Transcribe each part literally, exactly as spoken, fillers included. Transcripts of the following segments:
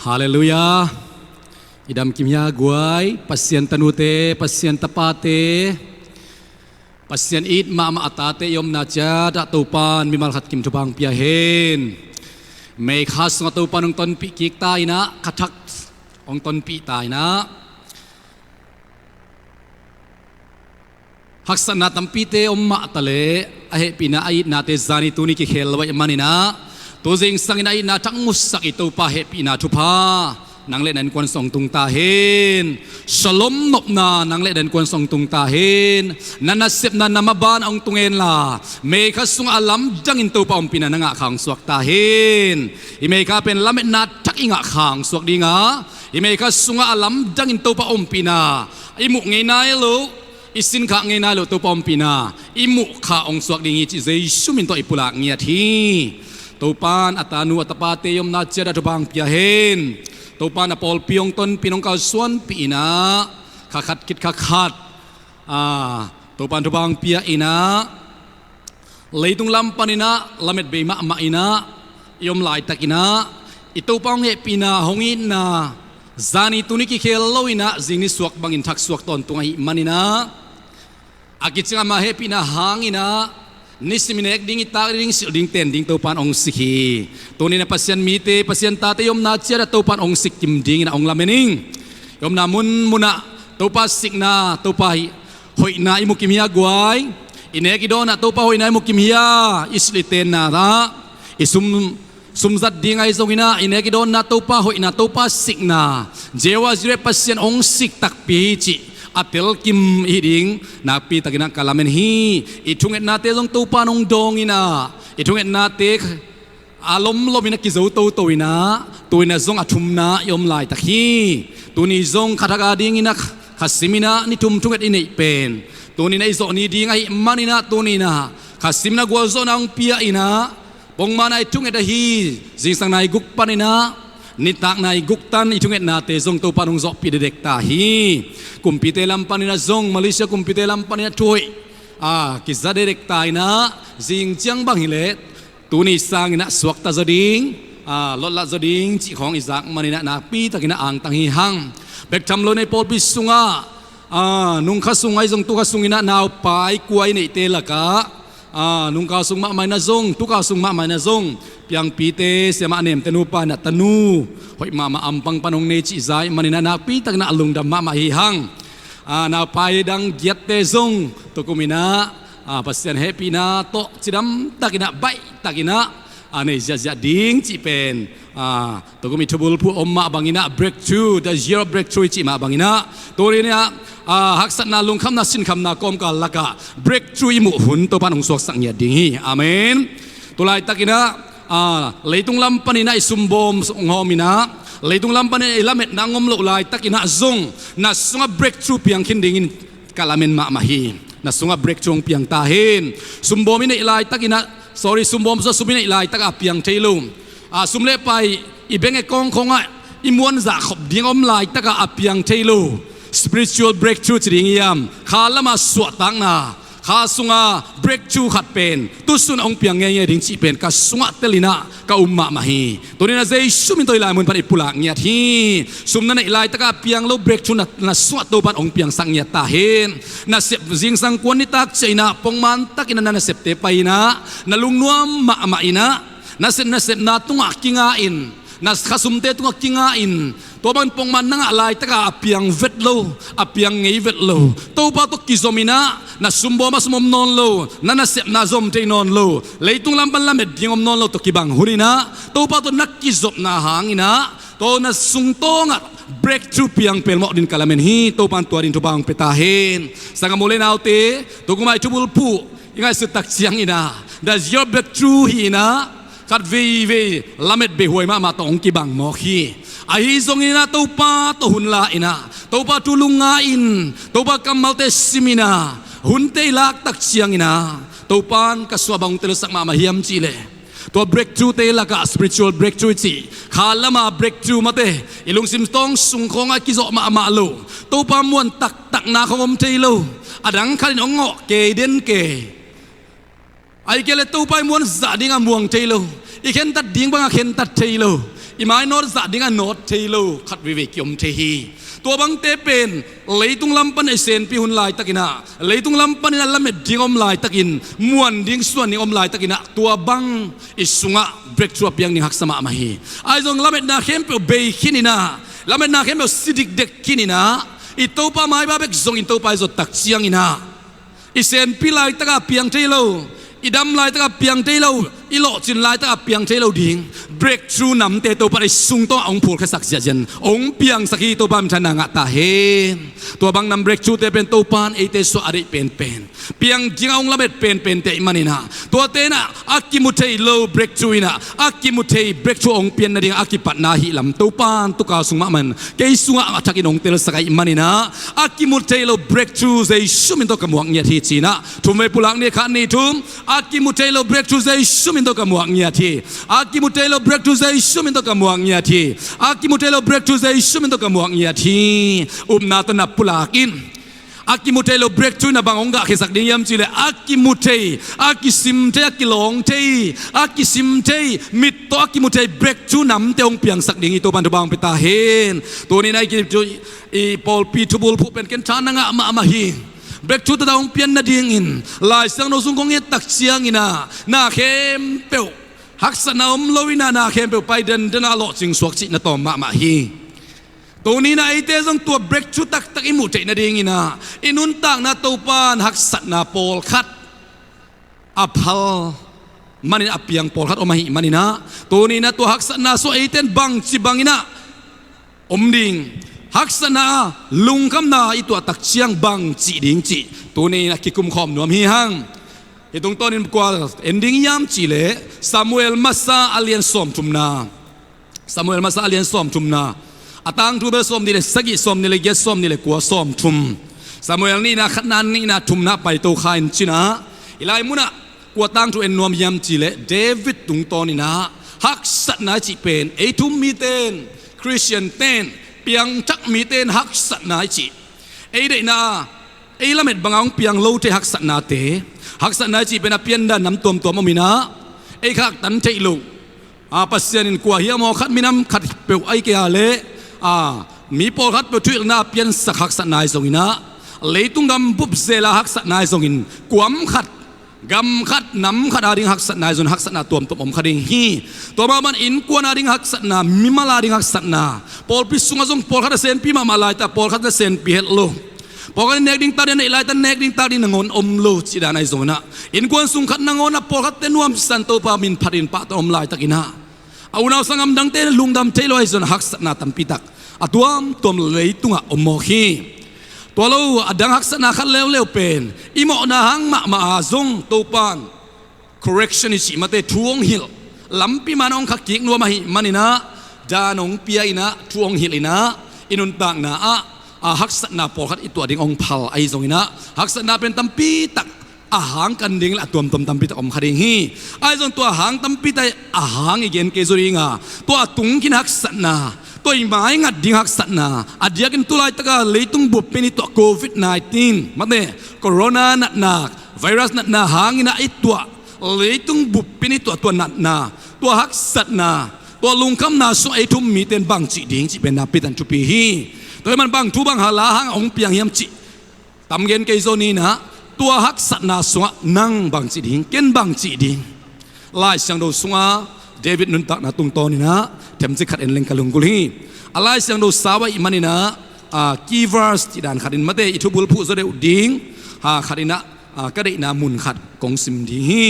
Halleluiah. I dam kim hia guai, Pasian tanute, Pasian tapate, Pasian it mahmah a tate i omna ciat ah Topan mimal khat kim thupha hong pia hen. Mei kha sungah Topan hong tonpih kik ta in ah, kha thak hong tonpih ta in ah. Haksatna tampite om mah taleh a hehpihna a itnate zani tuni kikhel lo ahih manin ah, tu zingsangin a itna thak musak i Topa hehpihna thupha nang le na innkuan sung tung ta hen. Shalom nopna nang le na innkuan sung tung ta hen. Na nasepna na maban hong tung hen la, mei kha sungah a lamdangin Topa ompihna na ngah kha hong suak ta hen. I mei kha pen lametna thak i ngah kha hong suak ding a, i mei kha sungah a lamdangin Topa ompihna i muh ngei nai lo, i sin kha ngei nai lo Topa ompihna i muh kha hong suak ding hi cih Jesu min tawh i pulak ngiat hi. Topan a tanu a tapate i omna ciat ah thupha hong pia hen. Topan a pawlpi hong tonpih in hong kalsuanpih in ah, kha khat khit kha khat, a, Topan thupha hong pia in ah, leitung lam panin ah lamet bei mahmah in ah i om laitakin ah, i Topa hong hehpihna, hong itna zani tuni kikhel lo in ah zing ni suak bangin thak suak tawntung ahih manin ah, a kiciang ama hehpihna hangin ah nisim i nek ding, i tak ding, silh ding, ten ding Topan hong sik hi. Tuni in ah Pasian mite, Pasian tate i omna ciat ah Topan hong sik kim dingin ah hong lamen ing. I omna munmun ah Topa sikna, Topa hi hoihna i mu kim hia guai? I nek i dawn ah Topa hoihna i mu kim hia? I silh i tenna ah, i sum, sum zat ding ahi zongin ah, i nek i dawnna Topa hoihna, Topa sikna, Jehovah Jireh, Pasian hong sik takpi hi cih a telkim i hi ding nakpi takin ah ka lamen hi. I thungetnate zong Topa in hong dawng in ah, i thungetnate a lomlom in ah kizo toto in ah, tu in ah zong a thumna i om laitak hi. Tuni zong kha thak a dingin ah kha sim in ah ni thum thunget i neih pen, tuni in ah i zawh ni ding ahih manin ah, tuni in ah kha sim in ah gualzawhna hong pia in ah, pongmana i thunget ahi zingsang nai guk panin ah nitak nai guk tan i thungetnate zong Topa in hong zawhpih dekdek ta hi. Kumpite lam panin ah zong, Malaysia kumpite lam panin ah thu hoih, a, kiza dekdek ta in ah, zing ciang bang hileh tuni sangin ah suakta zaw ding, a, lotlat zaw ding cih khawng i zak manin ah nakpi takin ah angtang hi hang. Bek tham lo in ah i pawlpi sungah, a, nung kha sung ahi zong tu kha sungin ah naupai kua i neihte lakah, a, nung kha sung mahmah in ah zong, tu kha sung mahmah in ah zong, piangpite, siamah nemte nupa in ah tanu hoih mahmah ampang pan hong nei cih zak manin ah nakpi takin ah a lungdam mahmah hi hang. A, naupai dang giatte zong tukum in ah, a, Pasian hehpihna tawh cidam takin ah, baih takin ah, a, nei ziahziah ding cih pen, a, tukum i thubulphuh om mah bangin ah, breakthrough, the year of breakthrough i cih mah bangin ah, tuni in ah, a, haksatna, lungkhamna, sinkhamna kawmkal lakah breakthrough i muh hun Topa in hong suaksak ngiat ding hi. Amen. Tu laitakin ah, a, leitung lam panin ah i sumbawm hong hawm in ah, leitung lam panin ah i lametna hong om loh laitakin ah zong na sungah breakthrough piang khin dingin ka lamen mahmah hi. Na sungah breakthrough hong piang ta hen. Sumbawm i neih laitakin ah, sorry, sumbawm sungah sum i neih laitak a piang thei lo, a, sum le pai i bank account khawngah i muanzah khop ding om laitak a piang thei lo spiritual breakthrough ci ding hiam, kha lama suahtakna, kha sunga breakthrough khat pen tusun hong piang ngeingei ding cih pen ka sungah tel in ah ka um mahmah hi. Tuni in ah Jesu min tawh hih lai mun pan i pulak ngiat hi. Sum na neih laitak a piang lo breakthrough na, na sungah Topa in hong piangsak ngiat ta hen. Nasep, zingsang kuan nitak ciah in ah pongman takin ah na nasepte pai in ah, na lungnuam mahmah in ah, nasep, nasepna tungah kinga in, na khasumte tungah kinga in, tua bangin pongman na ngah laitak a piang vet lo, a piang ngei vet lo, Topa tawh kizom in ah, na sumbawm ah sum om nawn lo, na nasepna zom thei nawn lo, leitung lam pan lamet ding om nawn lo tawh kibang hun in ah, Topa tawh na kizopna hangin ah, tua na sung tawngah breakthrough piang pelmawh dingin ka lamen hi. Topa in tua dingin thupha hong pia ta hen. Sanggam u le naute, tukum a i thubulphuh i ngaihsut tak ciangin ah, the year of breakthrough hi in ah, khat veivei lamet bei huai mahmah tawh hong kibang mawk hi. Ahi zongin ah Topa tawh hun la in ah, Topa thu lungngai in, Topa kammalte sim in ah, hunte i lak tak ciangin ah, Topa in ka sungah bang hong telsak mahmah hiam cih leh, tua breakthrough te lakah spiritual breakthrough i cih, kha lama breakthrough mate, i lungsim tawng sung khawngah kizawh mahmah lo, Topa muan taktakna khawng om thei lo, a dang khatin hong ngawh kei den kei, ahih kei leh Topa i muan zah dingah muang thei lo, i khentat ding bangah khentat thei lo, I mainawt zah ding a nawt thei lo khat veivei kiom thei hi. Tua bangte pen leitung lam pan i senpi hun laitakin ah, leitung lam panin a lamet ding a om laitakin, muan ding suan ding a om laitakin ah, tua bang i sungah breakthrough a piang ding haksa mahmah hi. Ahi zong lametna khempeuh bei khin in ah, lametna khempeuh si dikdek khin in ah, i Topa maiba bek zong in Topa i zot tak ciangin ah, i senpi laitakah piang thei lo, i dam laitakah piang thei lo, i lawhcin laitakah piang thei lo ding breakthrough namte Topa in i sung tawh a hong phulkhiasak ziahziah in hong piangsak hi. Topa minthanna ngah ta hen. Tua bang nam breakthrough te pen Topa in eite suah a deih penpen, piang ding a hong lamet penpente ahih manin ah, tuate in ah a kimu thei lo breakthrough in ah a kimu thei breakthrough hong pian nading a kipatna ahih lam Topa in tua ka sung mahmah in kei sungah a thakin hong telsak ahih manin ah, a kimu thei lo breakthrough Jesu min tawh ka muak ngiat hi ci-in ah, thumvei pulak ni, khat, nih, thum. A kimu thei lo breakthrough Jesu min tawh ka muak ngiat hi. A kimu thei lo breakthrough Jesu min tawh ka muak ngiat hi. A kimu thei lo breakthrough Jesu min tawh ka muak ngiat hi. Upna tawh na pulak in. A kimu thei lo breakthrough in a bang hong gahkhiasak ding hiam cih leh, a kimu thei, a kisim thei, a kilawng thei, a kisim thei, mit tawh a kimu thei breakthrough namte hong piangsak ding hi. Topa in thupha hong pia ta hen. Tuni in ah i ki- i pawlpi thubulphuh pen ken tha na ngah mahmah hi. Breakthrough taktak hong pian nadingin Lai Siangtho sung kong et tak ciangin ah, na khempeuh haksatna om lo in ah, na khempeuh pai denden a lawhcing suak cih na tawm mahmah hi. Tuni in ah eite zong tua breakthrough taktak i muh theih nadingin ah, i nuntakna Topa in haksatna pawlkhat a phal manin a piang pawlkhat om ahih manin ah, tuni in ah tua haksatna sungah eite in bangci bangin ah om ding, haksatna, lungkhamna i tuah tak ciang bangci ding cih tuni in ah kikumkhawm nuam hi hang. Hih tungtawnin kua en ding hiam cih leh Samuel masa a lian sawmthumna, Samuel masa a lian sawmthumna, a tangthu bel sawmnih le sagih, sawmnih le giat, sawmnih le kua, sawmthum. Samuel nihna, khatna, nihna, thumna paito kha in cin ah, hih lai munah kua tangthu en nuam hiam cih leh David tungtawnin ah haksatna i cih pen ei thu-um mite in, Khristiante in, piangthak mite in haksatna i cih, ei deihna, ei lamet banga hong piang lo thei haksatnate, haksatna i cih pen a piandan nam tuamtuam om in ah, ei khaktan theih loh, a, Pasian in kua hiam aw khat, minam khat peuh ahih kei leh, a, mi pawlkhat peuh thuhilhna a piansak haksatna ahi zongin ah, leitung gam bup zela haksatna ahi zongin, kuam khat, gam khat, nam khat ading haksatna ahi zongin haksatna tuamtuam om kha ding hi. Tua mah bangin innkuan ading haksatna, mimal ading haksatna, pawlpi sungah zong pawlkhat a senpi mahmah laitak pawlkhat a senpi het lo, pawlkhat in nek ding tak ding a neih laitak nek ding tak ding nangawn om lo cih dan ahi zongin ah, innkuan sung khat nangawn ah pawlkhatte nuamsa in Topa min phatin pahtawi om laitakin ah, a unau sanggam dangte in lungdam thei lo ahi zongin haksatna tampi tak a tuamtuam leitungah om mawk hi. Tua lo a dang haksatna khat leuleu pen i mawhna hang mahmah a zong Topa in correction i cih mate, thu hong hilh, lampi man hong kha kik nuam ahih manin ah, dan hong pia in ah, thu hong hilh in ah, i nuntakna ah, a, haksatna pawlkhat i tuah ding hong phal ahi zongin ah, haksatna pen tampi tak a hang kan ding le a tuamtuam tampi tak om kha ding hi. Ahi zong tua hang tampi tak a hang i gen kei zaw ding a, tua a tung khin haksatna, tua i mai ngat ding haksatna, a diakin tu laitaka leitung bup pen i tuah covid nineteen, mate, corona natna, virus natna hangin ah i tuah, leitung bup pen i tuah tua natna, tua haksatna, tua lungkhamna sungah ei thu-um mite in bang cih ding cih pen na pitan thupi hi. Tua ahih man bang thu bang hala hang hong piang hiam cih tam gen kei zaw ni in ah, tua haksatna sungah nang bang cih ding, ken bang cih ding. Lai Siangtho sungah David nuntakna tungtawnin ah themcik khat en leng ka lunggulh hi. A Lai Siangtho sau ahih manin ah, a, key verse cih dan khatin, mate, i thubulphuh zaw deuh ding, a, khatin ah, a, ka deihna mun khat kong sim ding hi.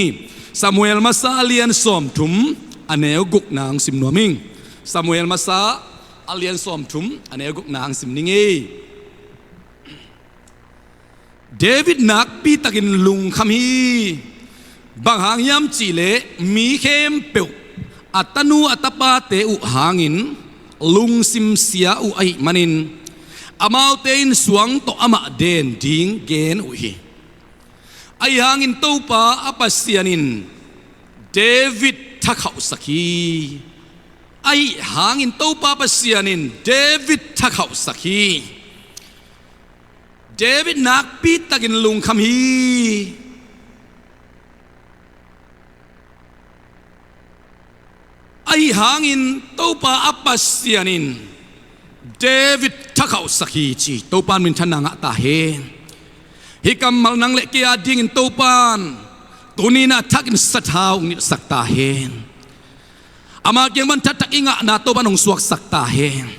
Samuel masa a lian sawmthum, a neu gukna hong sim nuam ing. Samuel masa a lian sawmthum, a neu gukna hong sim ning ei. David nakpi takin lungkham hi. Bang hang hiam cih leh mi khempeuh a tanu a tapate uh hangin lungsim sia uh ahih manin, amaute in suang tawh amah den ding gen uh hi. Ahi hangin Topa a Pasian in David thakhauhsak hi. Ahi hangin Topa Pasian in David thakhauhsak hi. David nakpi takin lungkham hi. Ahi hangin Topa a Pasian in David thakhauhsak hi ci, Topa in minthanna ngah ta hen. Hih kammal nang le kei a dingin Topa in tuni-in ah thakin sathau hong nilhsak ta hen. Ama kiang pan thathak i ngahna Topa in hong suaksak ta hen.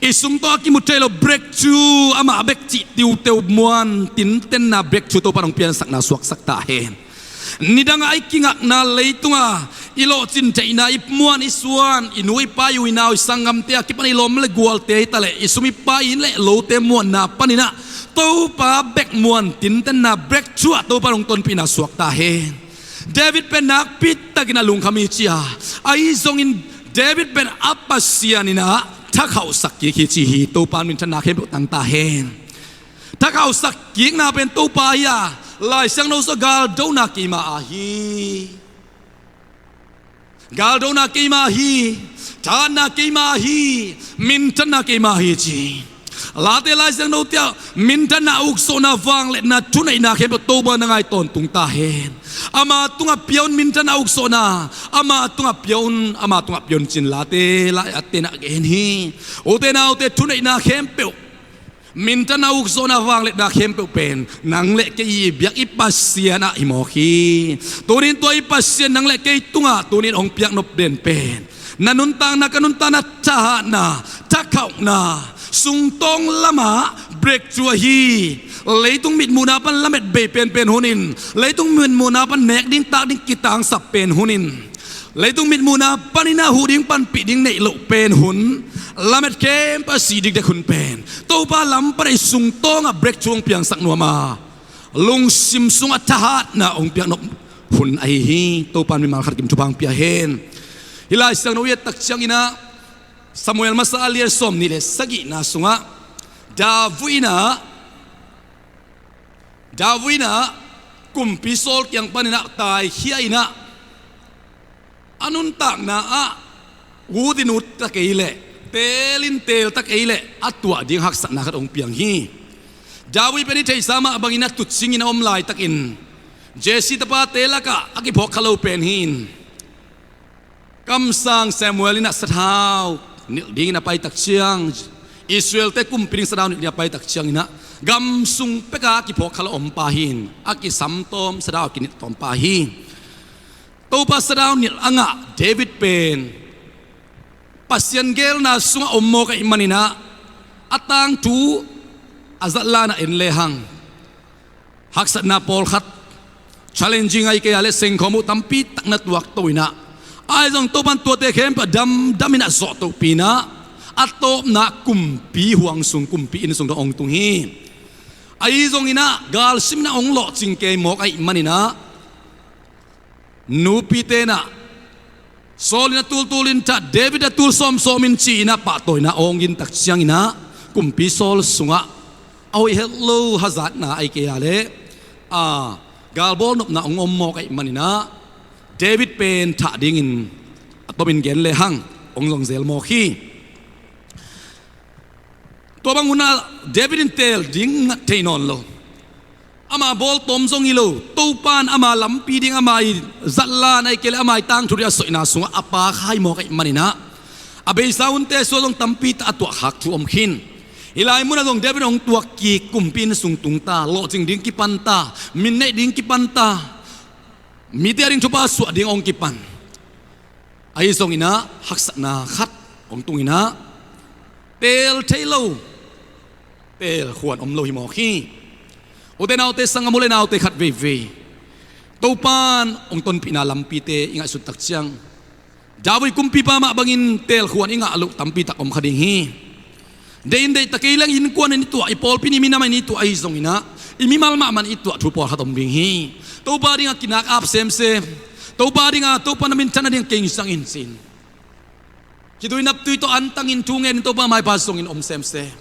I sungtawng a kimu thei lo breakthrough, amah bek cih tiuteu muan tintenna breakthrough Topa in hong piansakna suaksak ta hen. Nidang a i kingakna, leitung a i lawhcin theihna, i muan i suan, i nu i pa i u i nau i sanggamte a kipan i lawm le gualte hi ta leh i sum i pai le lote muanna panin ah Topa bek muan tintenna breakthrough ah Topa in hong tonpihna suak ta hen. David pen nakpi takin a lungkham hi ci a, ahi zongin David pen a Pasian in ah thakhauhsak kik hi ci hi. Topa in minthanna khempeuh tang ta hen. Thakhauhsak kikna pen Topa hi a, Lai Siangtho sungah galdona keima ahi. Galdona keima hi, thahatna keima hi, minthanna keima hi ci. Late Lai Siangtho te ah minthanna, ukzawhna, vangliatna, thuneihna khempeuh Topa na ngai tawntung ta hen. Ama tungah pia un minthanna, ukzawhna, ama tungah pia un, ama tungah pia un ci-in Late lai-atte'n ah gen hi. Ute naute, thuneihna khempeuh, minthanna, ukzawhna, vangliatna khempeuh pen nang le kei i biak i Pasian ah hi mawk hi. Tuni-in tua i Pasian nang le kei tungah tuni-in hong piak nop den pen na nuntakna, ka nuntakna thahatna, thakhauhna, sungtawng lamah breakthrough ahi. Leitung mitmuhna pan lamet bei penpen hun in, leitung mitmuhna pan nek ding tak ding kitangsap pen hun in, leitung mitmuhna panin ah huh ding panpih ding neih loh pen hun, lamet khempeuh a sih dikdek hun pen Topa lam pan ah i sungtawng ah breakthrough hong piangsak nuam a, lungsim sungah thahatna hong piak nop hun ahi hi. Topa in mimal khat kim thupha hong pia hen. Hih Lai Siangtho i et tak ciangin ah Samuel Masa a lian sawmnih le sagihna sungah David in ah David in ah kumpi Saul kiang panin ah taikhia in ah, a nuntakna ah ut in ut ta kei leh, teel in teel ta kei leh a tuah ding haksatna khat hong piang hi. David pen i theihsa mah bangin ah tuucing in a om laitakin Jesse tapate lakah a kiphawk kha lo pen hi in, kamsang Samuel in ah sathau nilh dingin a pai tak ciang, Israel-te kumpi ding sathau nilh dingin a pai tak ciangin ah gam sung pek a kiphawk kha lo om pa hi in, a kisamtawm, sathau a kinilhtawm pa hi. Topa sathau nilh a ngah David pen Pasian geelna sungah om mawk ahih manin ah a tangthu a zatlan ah en lehang haksatna pawlkhat, challenging ahi kei a leh sengkhawm uh tampi tak na tuakto in ah, ahi zong Topa in tuate khempeuh damdam in ah zawhtohpih in ah, a tawpna kumpi huang sung, kumpi inn sung tawh hong tung hi. Ahi zongin ah galsim in ah hong lawhcing kei mawk ahih manin ah, nupite in ah Saul in a tultul in thah, David a tul sawmsawm in ci-in ah pahtawina a hong in tak ciangin ah kumpi Saul sungah a hoih het lo hazatna ahi kei a leh, a, galbawl nopna hong om mawk ahih manin ah David pen thah dingin a tomin gen lehang hong zong zel mawk hi. Tua bang hun ah David in teel ding ngat thei nawn lo. Ama bawl tawm zong hi lo. Topa in ama lampi ding, ama i zatlan ahi kei leh ama i tangthu ding a soihna sungah a pa kha hi mawk ahih manin ah, a beisa hunte sungah zong tampi tak a tuahkhak thu om khin. Hih lai munah zong David hong tuak kik, kumpi inn sung tung ta, lawhcing ding kipan ta, min neih ding kipan ta, mite a ding thupha suah ding hong kipan. Ahi zongin ah haksatna khat hong tung in ah, teel thei lo, teel khuan om lo hi mawk hi. Ute naute, sanggam u le naute khat veivei, Topa in hong tonpihna lampite i ngaihsut tak ciang, David kumpipa mah bangin teel khuan i ngah loh tampi tak om kha ding hi. Deih in deih ta kei leng innkuan in i tuah, i pawlpi in, i minam in i tuah, ahi zongin ah i mimal mahmah in i tuah thu pawlkhat om ding hi. Topa dingah kinak ap semsem, Topa dingah, Topa na minthan nading kei hong sang in ci-in, khitui naptui tawh antangin thu ngenin Topa maipha zongin om semsem.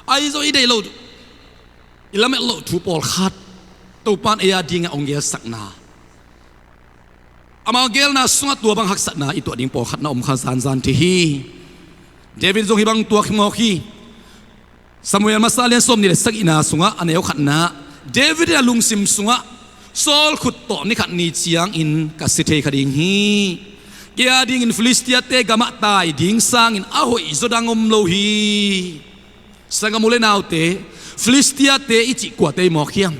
Ahi zong i deih loh, i lamet loh thu pawlkhat Topa in ei a dingah hong gelsakna, ama geelna sungah tua bang haksatna i tuah ding pawlkhat na om kha zanzan thei hi. David zong hih bang tuak hi mawk hi. Samuel masa lian sawmnih le sagihna sungah a neu khatna, David in a lungsim sungah, Saul khut tawh ni khat ni ciangin ka si thei kha ding hi. Kei a dingin Filistia-te gamah tai ding sangin a hoih zaw dang om lo hi. Sanggam u le naute, Filistia-te i cih kuate i mawk hiam?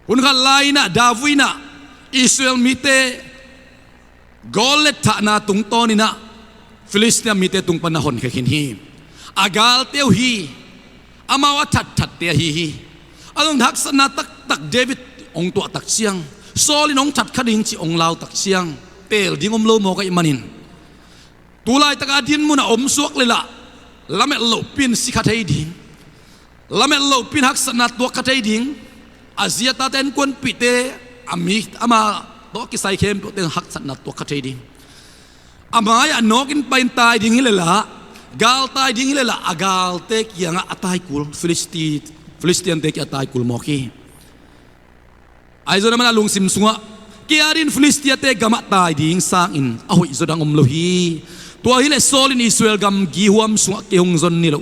Hun khat lai-in ah David in ah Israel mite Goliath thahna tungtawnin ah Filistia mite tung pan a honkhia khin hi. A galte uh hi. Amau a thatthatte ahi hi. A zong haksatna taktak David hong tuah tak ciang, Saul in hong that kha ding cih hong lau tak ciang, teel ding om lo mawk ahih manin, tu laitak a dinmun a om suak leh lah, lamet lohpi-in si kha thei ding, lamet lohpi-in haksatna tuak kha thei ding, a zi a tate, innkuanpihte, a mi, ama tawh kisai khempeuhte haksatna tuak kha thei ding. A mai-ah nawkin pai-in tai ding hi leh lah, gal tai ding hi leh lah, a galte kiangah a tai kul, Filisti, Filistiante kiangah a tai kul mawk hi. Ahi zongin amah in a lungsim sungah, kei a dingin Filistia-te gamah tai ding sangin a hoih zaw dang om lo hi. Tua hi leh Saul in Israel gam gihhuam sungah kei hong zon ni loh,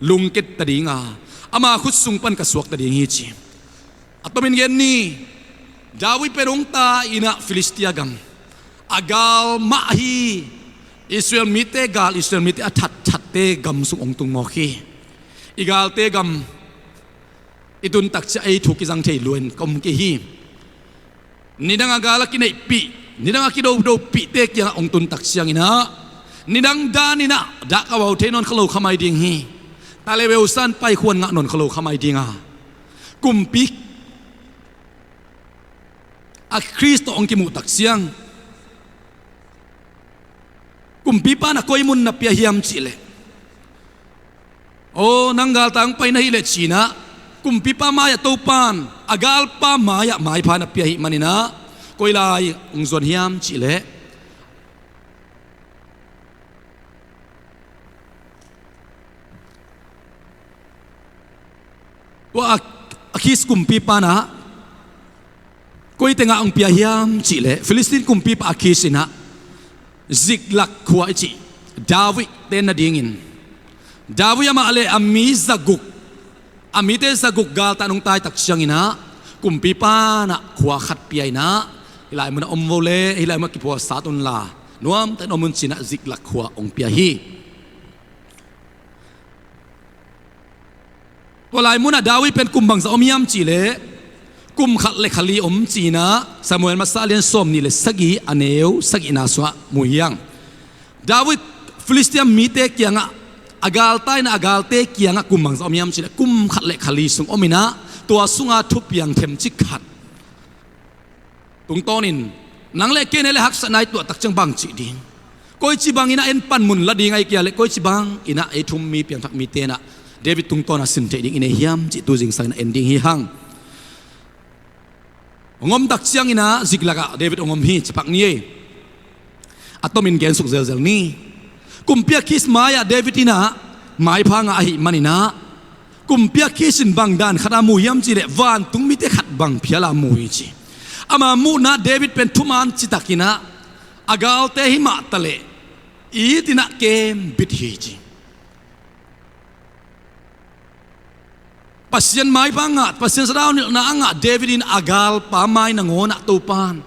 lungkia ta ding a, ama khut sung pan ka suak ta ding hi, ci. A tomin gen ni. David pen hong tai-in ah Filistia gam, a gal mah hi. Israel mite gal, Israel mite a thatthatte gam sung hong tung mawk hi. I galte gam i tun tak ciang ei thu kizang thei lua-in ka om kei hi. Nidang a gal a kineihpih, nidang a kidodopihte kiangah hong tun tak ciangin ah, nidang danin ah dah ka vau thei nawn kha lo kha mai ding hi. Taleveusan paikhuan ngah nawn kha lo kha mai ding a, kumpi a Khrist tawh hong kimuh tak ciang, kumpipa in ah koi mun na pia hiam cih leh, "Aw, nang galtai hong pai na hih leh," ci-in ah, kumpipa mai-ah Topa in a galpa mai-ah maipha na pia ahih manin ah, koi lai hong zuan hiam cih leh, tua Akis kumpipa in ah koi tengah hong pia hiam cih leh, Filistin kumpipa Akis in ah Ziklag khua i cih, David tenna dingin, David amah le a mi zaguk, a mite zaguk galtai in hong tai tak ciangin ah, kumpipa in ah khua khat pia-in ah, hih lai munah om vo leh, hih lai munah kiphual sat unla, nuamtakin om un, ci-in ah Ziklag khua hong pia hi. Tua lai munah David pen kum bangzah om hiam cih leh, kum khat le kha li om, ci-in ah Samuel masa a lian sawmnih le sagih, a neu sagihna sungah mu hi hang. David Filistia mite kiangah, a galtai in ah a galte kiangah kum bangzah om hiam cih leh, kum khat le kha li sung om-in ah, tua sunga thupiang themcik khat tungtawnin, nang le kei in ah leh haksatna i tuah tak ciang bang cih ding, koici bangin ah en panmun la ding, ahih kei leh koici bangin ah ei thu-um mi, piangthak mite in ah David tungtawn ah sin theih ding i nei hiam cih tu zingsangin ah en ding hi hang. Hong om tak ciangin ah Ziklag ah David hong om hi, ci pak ni ei. A tomin gensuk zelzel ni. Kumpi Akis mai-ah David in ah maipha ngah ahih manin ah, kumpi Akis in bang dan khat a mu hiam cih leh, vantung mite khat bang phial a mu hi, ci. Ama muhna David pen thuman citakin ah, a galte hi mah taleh, it-in ah kem bit hi, ci. Pasian maipha ngah, Pasian sadau nilhna a ngah David in a galpa mai nangawn ah Topa in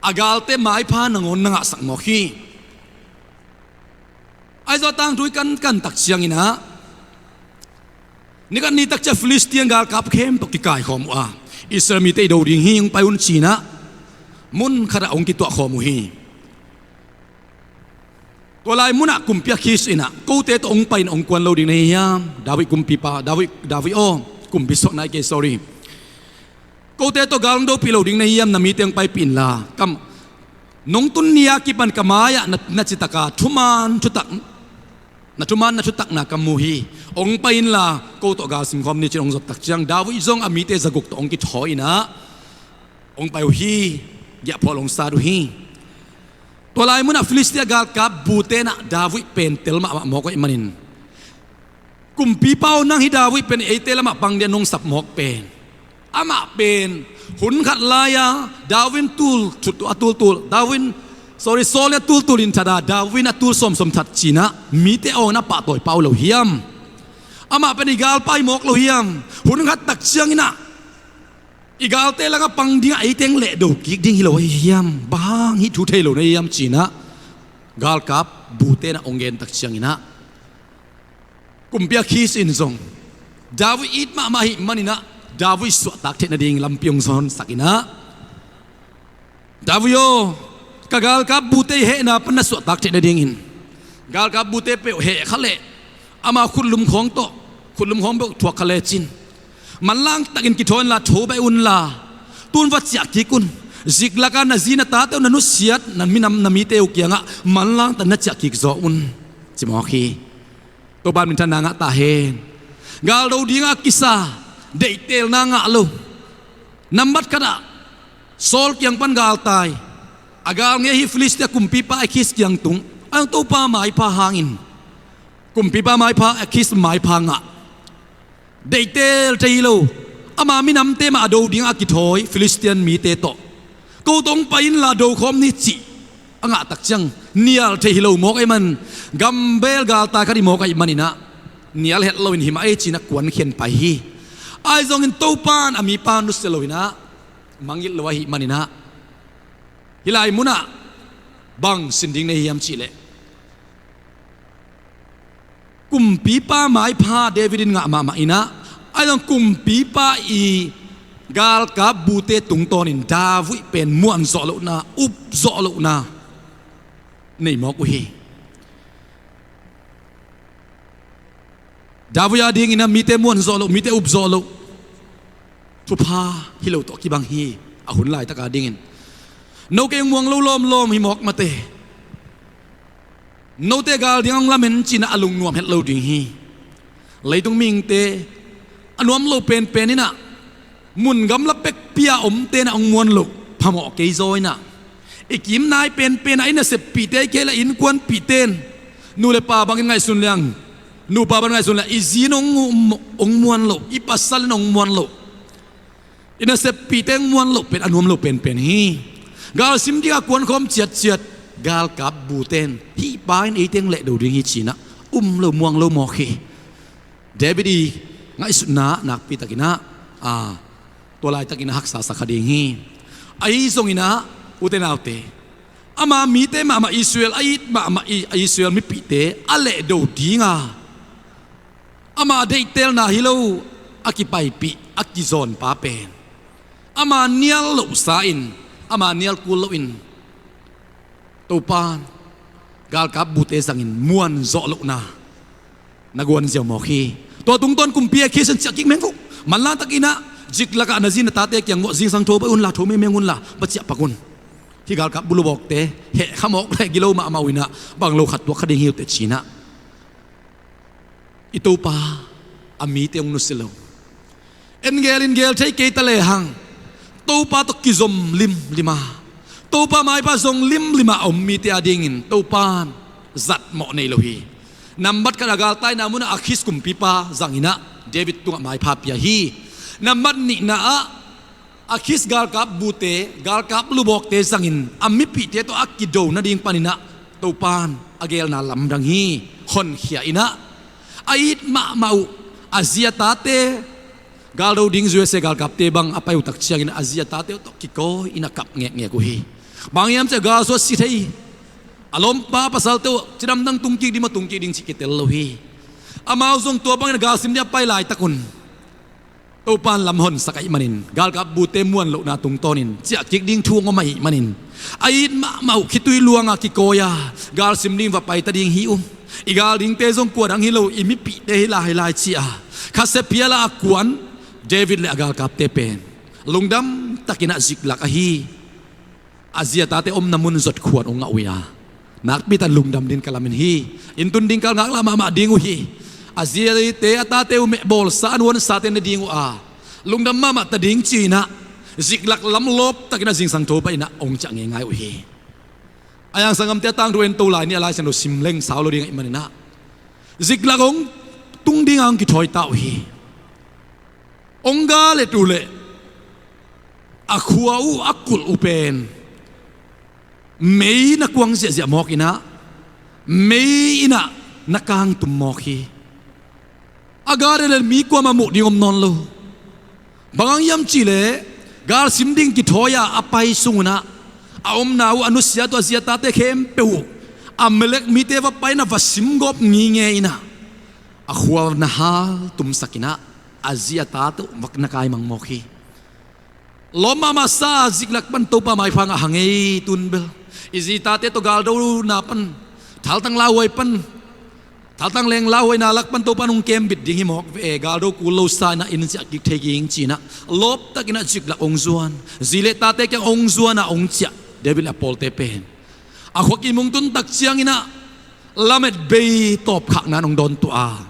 a galte maipha nangawn na ngahsak mawk hi. Ahi zong a tangthu i kankan tak ciangin ah, ni khat ni tak ciang Filistia galkap khempeuh kikaikhawm uh a, Israel mite i do ding hi, hong pai un, ci-in ah mun khat ah hong kituahkhawm uh hi. Tua lai munah kumpi Akis in ah, "Kote tawh hong pai-in hong kuan lo ding na hi hiam, David kumpipa, David, David aw, kumpi suak nai kei, sorry. Kote tawh gal hong dopih lo ding na hi hiam, na mite hong paipih inla. Kam, nong tun ni-a kipan ka mai-ah na, na citak a, thuman thutak, na thuman na thutakna ka mu hi. Hong pai inla, ko tawh gal simkhawm ni," ci-in hong zat tak ciang, David zong a mite zaguk tawh hong kithawi-in ah hong pai uh hi. Giahphual hong sat uh hi. Tua lai munah Filistia galkap bute in ah David pen tel mahmah mawk ahih manin, "Kumpipa aw, nang hi David pen eite lamah pang ding a nong sap mawk pen, amah pen hun khat lai-a David in tul, a tultul, David in, sorry, Saul in a tultul in that a, David in a tul sawmsawm that," ci-in ah mite aw in a pahtawi pah uh lo hiam? "Amah pen i galpa hi mawk lo hiam? Hun khat tak ciangin ah I galte langah pang dingah eite hong lehdo kik ding hi lo ahi hiam? Bang hang hih thu thei lo na hiam ci-in ah galkap bute in ah hong gen tak ciangin ah kumpi Akhis in zong David it mahmah ahih manin ah David suahtak theih nading lampi hong zawnsak in ah, David aw, ka galkap bute i hehna pan na suahtak theih nadingin galkap bute peuh heh kha leh ama khutlum khawng tawh, khutlum khawng peuh thuak kha lecin manlang takin kithawi unla, tho baih unla, tun va ciah kik un. Ziklak a na zi na tate uh, na nusiat na minam na mite uh kiangah manlang takin na ciah kik zaw un, ci mawk hi. Topa in minthanna ngah ta hen. Galdo dingah a kisa deihtelna ngah lo. Nambat khatah Saul kiang pan galtai a, gal ngei hi. Filistia kumpipa Akhis kiang tung a, Topa maipha hangin kumpipa maipha, Akhis maipha ngah. Deihtel thei hi lo. Ama minamte mah a do dingah a kithawi Filistia mite tawh, ko tawh hong pai inla do khawm ni cih a ngah tak ciang nial thei hi lo mawk ahih man, gambel galtai khat hi mawk ahih manin ah nial het loin hi mah ei ci-in ah kuankhian pai hi. Ahi zongin Topa in a mipa nusia loin ah mangngilh lo ahih manin ah hih lai munah bang sin ding na hi hiam cih leh, kumpipa maipha David in ngah mahmah in ah, ahi zong kumpipa i galkap bute tungtawnin David pen muan zawh lohna, up zawh lohna nei mawk uh hi. David a dingin ah mite muan zawh loh, mite up zawh loh thupha hi lo tawh kibang hi. A hun laitak a dingin no kei hong muang lo lawmlawm hi mawk mate. Note gal ding hong lamen ci-in ah a lungnuam het lo ding hi. Leitung mihingte a nuam lo penpen in ah mun gamla pekpi a omte in ah hong muan loh phamawh kei zaw in ah, i kim nai penpen ah i naseppihte, i kei le innkuanpihte in nu le pa bangin ngaihsun leng, nupa bangin ngaihsun leng, i zi in hong, hong muan loh, i pasal in hong muan loh, i naseppihte hong muan loh pen a nuam lo penpen hi. Galsim dingah kuankhawm ciatciat galkap bute in hih pa in eite hong lehdo ding hi ci-in ah um lo, muang lo mawk hi. David i ngaihsutna nakpitakin ah, a, tua laitakin ah haksa sa kha ding hi. Ahi zongin ah ute naute, ama mite mahmah Israel, a it mahmah i, a Israel mipihte a lehdo dinga ama deihtelna hi lo a kipaipih, a kizawnpa pen ama nial lohsa in, ama nial kul loin Topa in galkap bute zangin muan zawh lohna na guan ziau mawk hi. Tua tungtawn kumpi Akhis in ciah kik meng ko. Manlang takin ah Ziklag ah na zi na tate kiang mawh, zingsang tho baih unla, tho mengmeng unla, va ciah pak un. Hih galkap bu lubawkte heh kha mawk leh gilo mahmah uh in ah bang lo khat tuak kha ding hi uh teh ci-in ah i Topa a mite hong nusia lo. En gel in gel thei kei ta lehang Topa tawh kizom limlim a, Topa maipha zong limlim a om mite a dingin Topa in zatmawh nei lo hi. Nambat khat ah galtaina munah Akhis kumpipa zangin ah David tungah maipha pia hi. Nambat nihna ah Akhis galkap bute, galkap lubawkte zangin a mipihte tawh a kido nading panin ah Topa in a gelna lamdang hi. Honkhia in ah a it mahmah uh a zi a tate, galdo ding U S A galkapte bang a pai uh tak ciangin a zi a tate uh tawh kikawi in a kap ngekngek uh hi. Bang hiam cih leh galsuat si thei, a lawmpa pasalte uh cidamdang tungkik ding maw, tungkik ding cih kitel lo hi. Amau zong tua bangin galsim ding a pai laitak un Topa in lam honsak ahih manin galkap bute muan lohna tungtawnin ciahkik ding thu hong om ahih manin a it mahmah uh khitui luanga kikawi a galsim ding va paita ding hi uh. I gal dingte zong kua dang hi lo, i mipihte hi lai hi lai ci-a khasia phiala a kuan David le a galkapte pen lungdam takin ah Ziklag ahi a zi a tate omna mun zot khuan hong ngah uh hi a, nakpi takin lungdam ding ka lamen hi. Inn tun ding kal ngaklah mahmah ding uh hi. A zi a tate, a tate uh meh bawlsa a nuansate ne ding uh a, lungdam mahmah ta ding ci-in ah Ziklag lam lawp takin ah zingsang tho baih in ah hong ciah ngeingai uh hi. A yang sanggamte a tangthu en to lai ni, a Lai Siangtho sim leng sau lo ding ahih manin ah Ziklag hong tung ding a hong kithawi ta uh hi. Hong ga let uh leh a khua uh a kulh uh pen mei na kuang ziahziah mawk in ah mei in ah na kangtum mawk hi. A ga let leh mi kuamah muh ding om nawn lo. Bang hang hiam cih leh Galsim ding kithawi-a a pai sung unah a omna uh, a nusia uh, a zi a tate khempeuh uh Amalek mite va pai-in a va simgawp ngingei inah a khua na haltumsak inah a zi a tate uh va na kaimang mawk hi. Lawm mahmah sa, ziklak pan Topa maipha ngah hang ei. Tun bel i zi tate tawh galdona pan, thaltang lauhuai pan, thaltang leng lauhuaina lak pan Topa in hong kembit ding hi mawk ve. Galdo kul lo sa inah inn ciah kik thei ging ci inah lawptak inah ziklak hong zuan, zi le tate kiang hong zuan a hong ciah David le a pawlte pen a khua kim hong tun tak ciang inah lametbei tawpkhakna in hong dawn tuah a,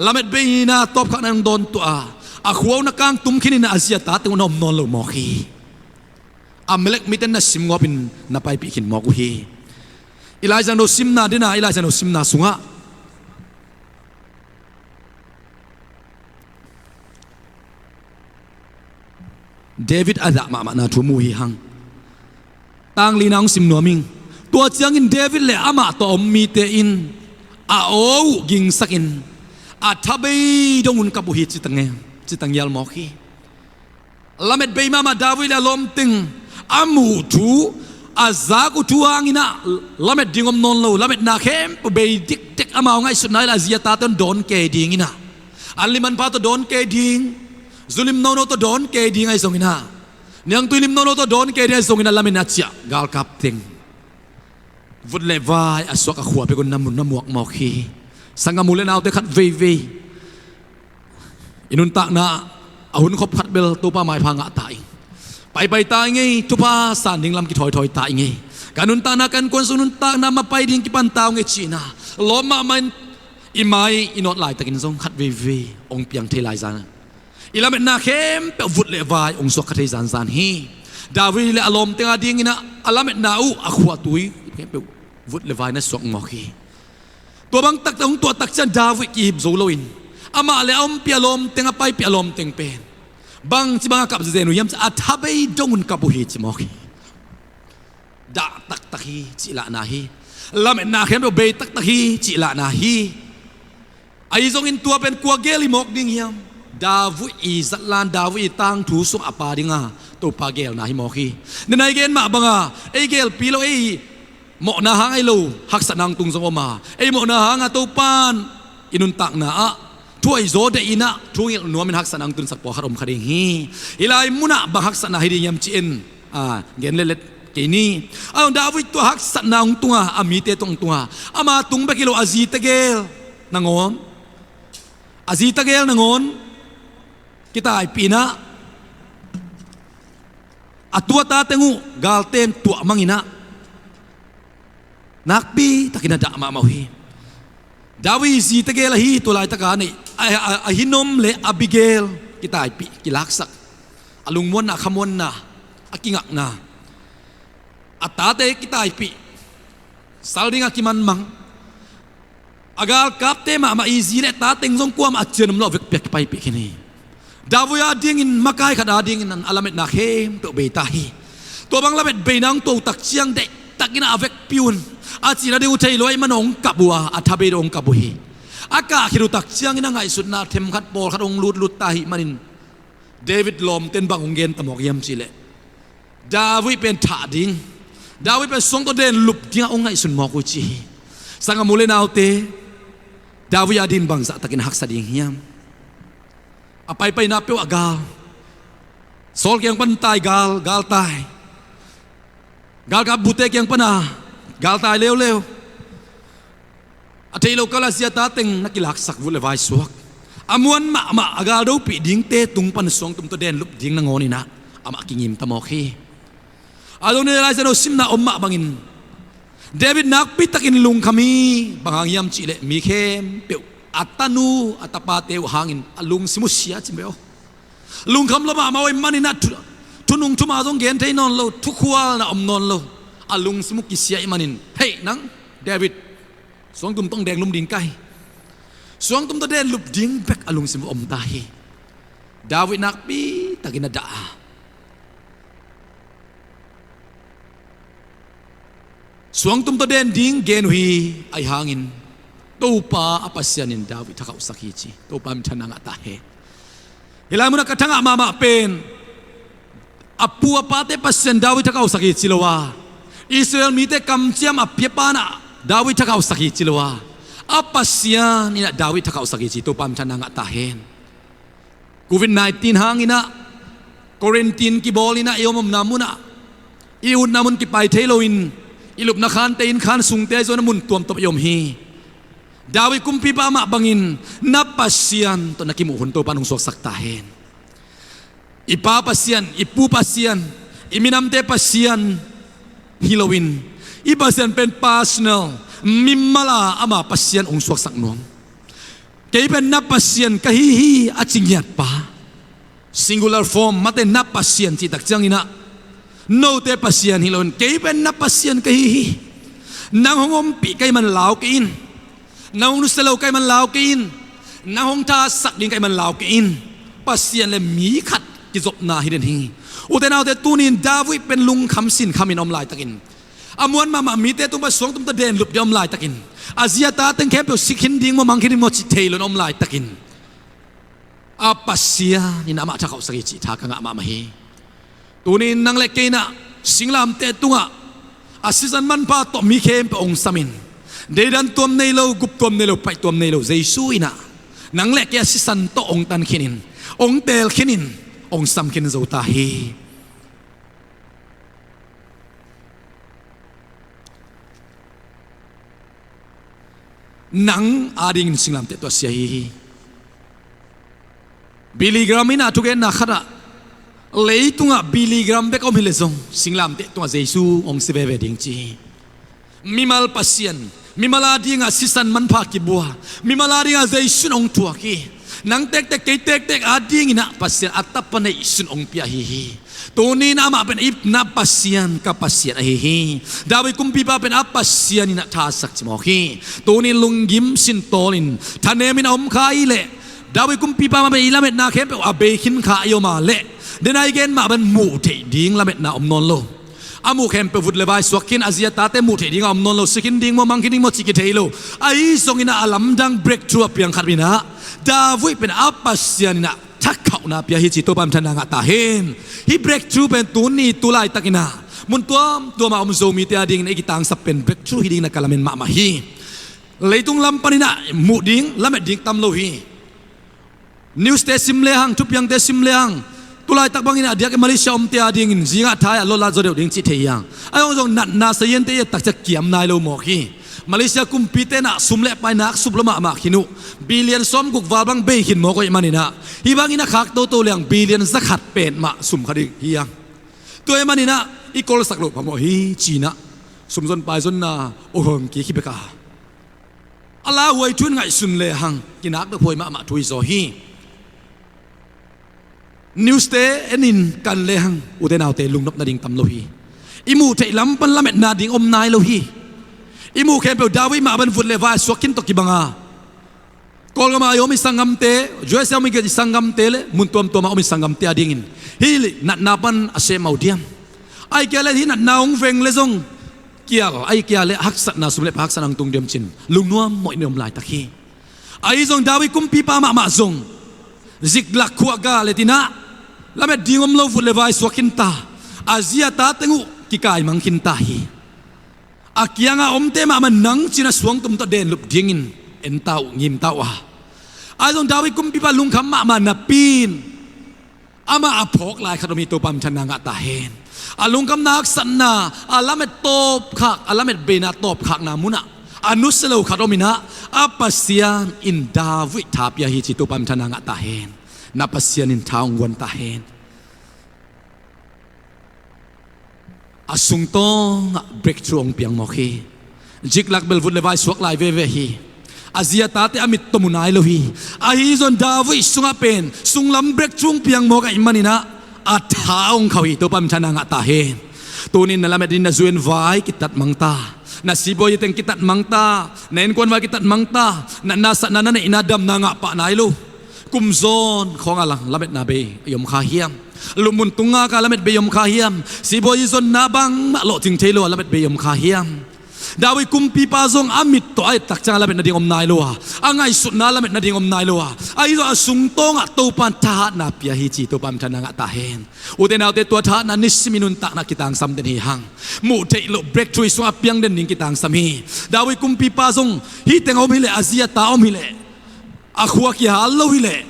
lametbei na tawpkhakna in hong dawn tuah a, a khua uh na kangtum khin inah a zi a tate uh na om nawn lo mawk hi. Amalek mite in na simgawp in na paipih khin mawk uh hi. I Lai Siangtho simna dena, i Lai Siangtho simna sungah David a dah mahmahna thu mu hi hang. Tang lina hong sim nuam ing. Tua ciangin David le amah tawh a om mite in a aw uh gingsakin a thabei dong un kap uh hi, ci ta ngial mawk hi. Lametbei mahmah David le a lawmteng a muh thu, a zak uh thu hang inah lamet ding om nawn lo. Lametna khempeuh bei dikdek, amau ngaihsutna hi leh a zi a tate un dawn kei ding inah, an lim an pha tawh dawn kei ding, zu lim nono tawh dawn kei ding ahi zong inah, niangtui lim nono tawh dawn kei ding ahi zong inah lametna ciah galkap teng vut le vai a suak a khua bek un na mu, na muak mawk hi. Sanggam u le naute khat veivei i nuntakna a hun khop khat bel Topa maipha ngah ta ing. Paipai ta ing ei, thupha san ding lam kithawithawi ta ing ei. Ka nuntakna, ka innkuan sung nuntakna mapai ding kipan ta ung ei ci inah lawm mahmah in i mai i nawt laitakin zong khat veivei hong piang thei lai zan a, i lametna khempeuh vut le vai hong suak kha thei zanzan hi. David le a lawmteng a ding inah a lametna uh, a khua tui khempeuh vut le vai na suak mawk hi. Tua bang taktak hong tuah tak ciang David kihip zo loin amah le a ompih a lawmteng, a paipih a lawmteng pen bangci banga kap zenzen uh hiam cih leh a thabei dong un kap uh hi, ci mawk hi. Dah taktak hi cih lahna hi. Lametna khempeuh bei taktak hi cih lahna hi. Ahi zongin tua pen kua gel hi mawk ding hiam? David i zatlan, David i tangthu sung a pa dinga Topa gelna hi mawk hi. Nidang i gen mah banga ei gelpi lo, ei mawhna hang ahi lo haksatna hong tung zong om a, ei mawhna hanga Topa in i nuntakna ah thu ahi zaw deih inah thu ngilh nuamin haksatna hong tunsak pawlkhat om kha ding hi. Hih lai munah bang haksatna hi ding hiam ci-in a, gen letlet kei ni. A, David tua haksatna hong tunga, a mite tung tunga, ama tung bek hi lo, a zi tegel nangawn, a zi tegel nangawn kitaipih inah a tu a ta teng uh galte in tuah mang inah nakpi takin a dah mahmah uh hi. David zi tegel ahi, tua laitaka neih a, a, Ahinoam le Abigail kitaipih, kilaksak, a lungmuanna, a khamuanna, a kingakna, a tate kitaipih, sal dinga kimanmang, a galkapte mahmah i zi le ta teng zong kuamah a cian om lo, a vekpi-a kipaipih khin hi. David a dingin, makai khat a dingin a lametna khempeuh bei ta hi. Tua bang lamet beina hong tuah uh tak ciang deihtakin a vekpi un, a cihna ding uh thei lo ahih man hong kap uh a, a thabei dong hong kap uh hi. A kah khit uh tak ciangin a ngaihsutna themkhat pawlkhat hong lutlut ta ahih manin David lawmte in bang hong gen ta mawk hiam cih leh David pen thah ding, David pen suang tawh den lup dingah hong ngaihsun mawk uh ci hi. Sanggam u le naute, David a dingin bangzah takin a haksa ding hiam? A paipaina peuh a gal, Saul kiang pan tai gal, galtai, galkap bute kiang pana galtai leuleu. A theih loh kal a zi a ta teng na kilaksak, vut le vai suak. A muan mahmah a galdopih dingte tung pan suangtum tawh den lup ding nangawn inah amah kingim ta mawk hi. A dong ni Lai Siangtho simna om mah bangin David nakpi takin lungkham hi. Bang hang hiam cih leh mi khempeuh a tanu a tapate uh hangin a lungsim uh sia cin ve aw. Lungkham lua mahmah uh ahih manin a thu, thunung thuma zong gen thei nawn lo, thukhualna om nawn lo. A lungsim uh kisia ahih manin, hei nang David, suangtum tawh denglum ding ka hi. Suangtum tawh denlup ding bek a lungsim uh om ta hi. David nakpi takin a dah a, suangtum tawh den ding gen uh hi. Ahi hangin Topa a Pasian in David thakhauhsak hi ci. Topa minthanna ngah ta hen. Hih lai munah ka thangah mahmah pen A pu a pate Pasian David thakhauhsak hi ci lo a, Israel mite kamciam a piapa in ah David thakhauhsak hi ci lo a, a Pasian in ah David thakhauhsak hi ci Topa minthanna ngah ta hen. Covid nineteen hangin ah quarantine kibawl in ah i om omna mun ah, i utna mun kipai thei loin i lupna khante inn khan sungte ah i zuan a mun tuamtuam i om hi. David kumpipa mah bangin na Pasian tawh na kimuh hun Topa in hong suaksak ta hen. I pa Pasian, i pu Pasian, i minamte Pasian hi loin, i Pasian pen personal, mimal a ama Pasian hong suaksak nuam. Kei pen na Pasian ka hi hi a ci ngiat pa, singular form, mate na Pasian cih tak ciangin ah note Pasian hi loin, kei pen na Pasian ka hi hi. Nang hong ompih ka hih man lau kei in. Nang hong nusia lo ka hih man lau kei in. Nang hong thahatsak ding ka hih man lau kei in. Pasian le mi khat kizopna hi den hi. Ute naute, tuni-in David pen lungkham sinkhamin a om laitakin, a muan mahmah mite tung pan suangtum tawh denlup ding a om laitakin, a zi a ta teng khempeuh si khin ding maw, mang khin ding maw cih thei loin a om laitakin, a Pasian in amah thakhauhsak hi cih tha ka ngah mahmah hi. Tuni-in nang le kei in ah singlamteh tungah a sisan manpha tawh mi khempeuh hong samin, deidan tuam nei lo, gup tuam nei lo, paih tuam nei lo Jesu in ah nang le kei a sisan tawh hong tan khinin, hong teel khinin, hong sam khin zo ta hi. Nang adingin singlamteh tawh a si ahi hi. Billy Graham in ah thugenna khatah, leitungah Billy Graham bek om hileh zong singlamteh tungah Jesu hong si veve ding ci hi. Mimal Pasian, mimal adingah sisan manpha kibua, mimal adingah Jesu in hong thuak hi. Nang tektek, kei tektek adingin ah Pasian a tapa neihsun hong pia ahi hi. Tuni-in amah pen i na Pasian, ka Pasian ahi hi. David kumpipa pen a Pasian in ah thahatsak cimawk hi. Tuni-in lunggim sintawlin thanemin a om kha hileh, David kumpipa mah pen i lametna khempeuh a bei khin kha i om a leh, den a i gen mah pen muh theih ding lametna om nawn lo. A muh khempeuh vut le vai suak khin, a zi a tate muh theih ding a om nawn lo, si khin ding maw, mang khin ding maw cih kithei lo. Ahi zongin ah a lamdang breakthrough a piang khat in ah David pen a Pasian in ah thakhauhna pia hi cih Topa minthanna ngah ta hen. Hih breakthrough pen tuni tu laitakin ah mun tuamtuam a om Zomite adingin i kitangsap pen breakthrough hi dingin ah ka lamen mahmah hi. Leitung lam panin ah muh ding, lamet ding tam lo hi. Newste sim lehang, thupiangte sim lehang, tu laitak bangin ah a diakin Malaysia omte adingin zingah thai ah lawlat zaw deuh ding cih thei hi hang. Ahi zong natna saziante i et tak ciang kiam nai lo mawk hi. Malaysia kumpite in ah sum le pai nak sup lua mahmah khin uh, billion sawmguk val bang bei khin mawk uh ahih manin ah, hih bangin a khak toto leng billion zakhat pen mah sum kha ding hi hang. Tua ahih manin ah i kolsak loh phamawh hi ci-in ah sumzon paizonna uh hong kik hi bek a, a lauhuai thu in ngaihsun lehang kinak dophuai mahmah thu hi zaw hi. Newste enin kan lehang, ute naute, lungnop nading tam lo hi. I muh theih lam pan lametna ding om nai lo hi. I muh khempeuh David mah bang vut le vai suak khin tawh kibang a, Kawlgam a i om i sanggamte, U S A om i sanggamte le mun tuamtuam a om i sanggamte adingin hih natna pan a sem uh diam? Ahih kei leh hih natna hong veng leh zong kial, ahih kei leh haksatna, sum le pai haksatna hong tung diam ci-in lungnuam mawh in i om laitak hi. Ahi zong David kumpipa mahmah zong Ziklag khua ah gal et in ah, lamet ding om lo, vut le vai suak khin ta, a zi a ta teng uh kikaimang khin ta hi. A kiangah a omte mahmah nang ci-in ah suangtum tawh denlup dingin en ta uh, ngim ta uh a. Ahi zong David kumpipa lungkham mahmah napi-in amah a phawk lai khat om hi. Topa minthanna ngah ta hen. A lungkhamna, haksatna, a lamet tawpkhak, a lamet beina tawpkhakna munah a nusia lo khat om in ah, a Pasian in David tha pia hi ci Topa minthanna ngah ta hen. Na Pasian in tha hong guan ta hen. A sungtawngah breakthrough hong piang mawk hi. Ziklag bel vut le vai suak lai veve hi. A zi a tate a mit tom uh nai lo hi. Ahi zong David sungah pen sunglam breakthrough hong piang mawk ahih manin ah a tha hong khauh hi. Topa minthanna ngah ta hen. Tuni-in na lamet ding na zu-en vai kitat mang ta. Na sipuazi teng kitat mang ta. Na innkuan vai kitat mang ta. Natna satna, na neihna damna ngah pah nai lo. Kum zawn khawng a lang lametna bei i om kha hiam? Lupmun tung ngak a lamet bei i om kha hiam? Sipuazi zonna bangmah lawhcing thei lo a lamet bei i om kha hiam? David kumpipa zong a mit tawh a et tak ciang a lamet nading om nai lo a, a ngaihsutna lamet nading om nai lo a, ahi zong a sungtawngah Topa in thahatna pia hi ci, Topa minthanna ngah ta hen. Ute naute, tua thahatna nisimin nuntakna kitangsam den hi hang. Muh theih loh breakthrough i sungah piang den ding kitangsam hi. David kumpipa zong hih teng a om hileh, a zi a ta om hileh, a khua kihal lo hileh,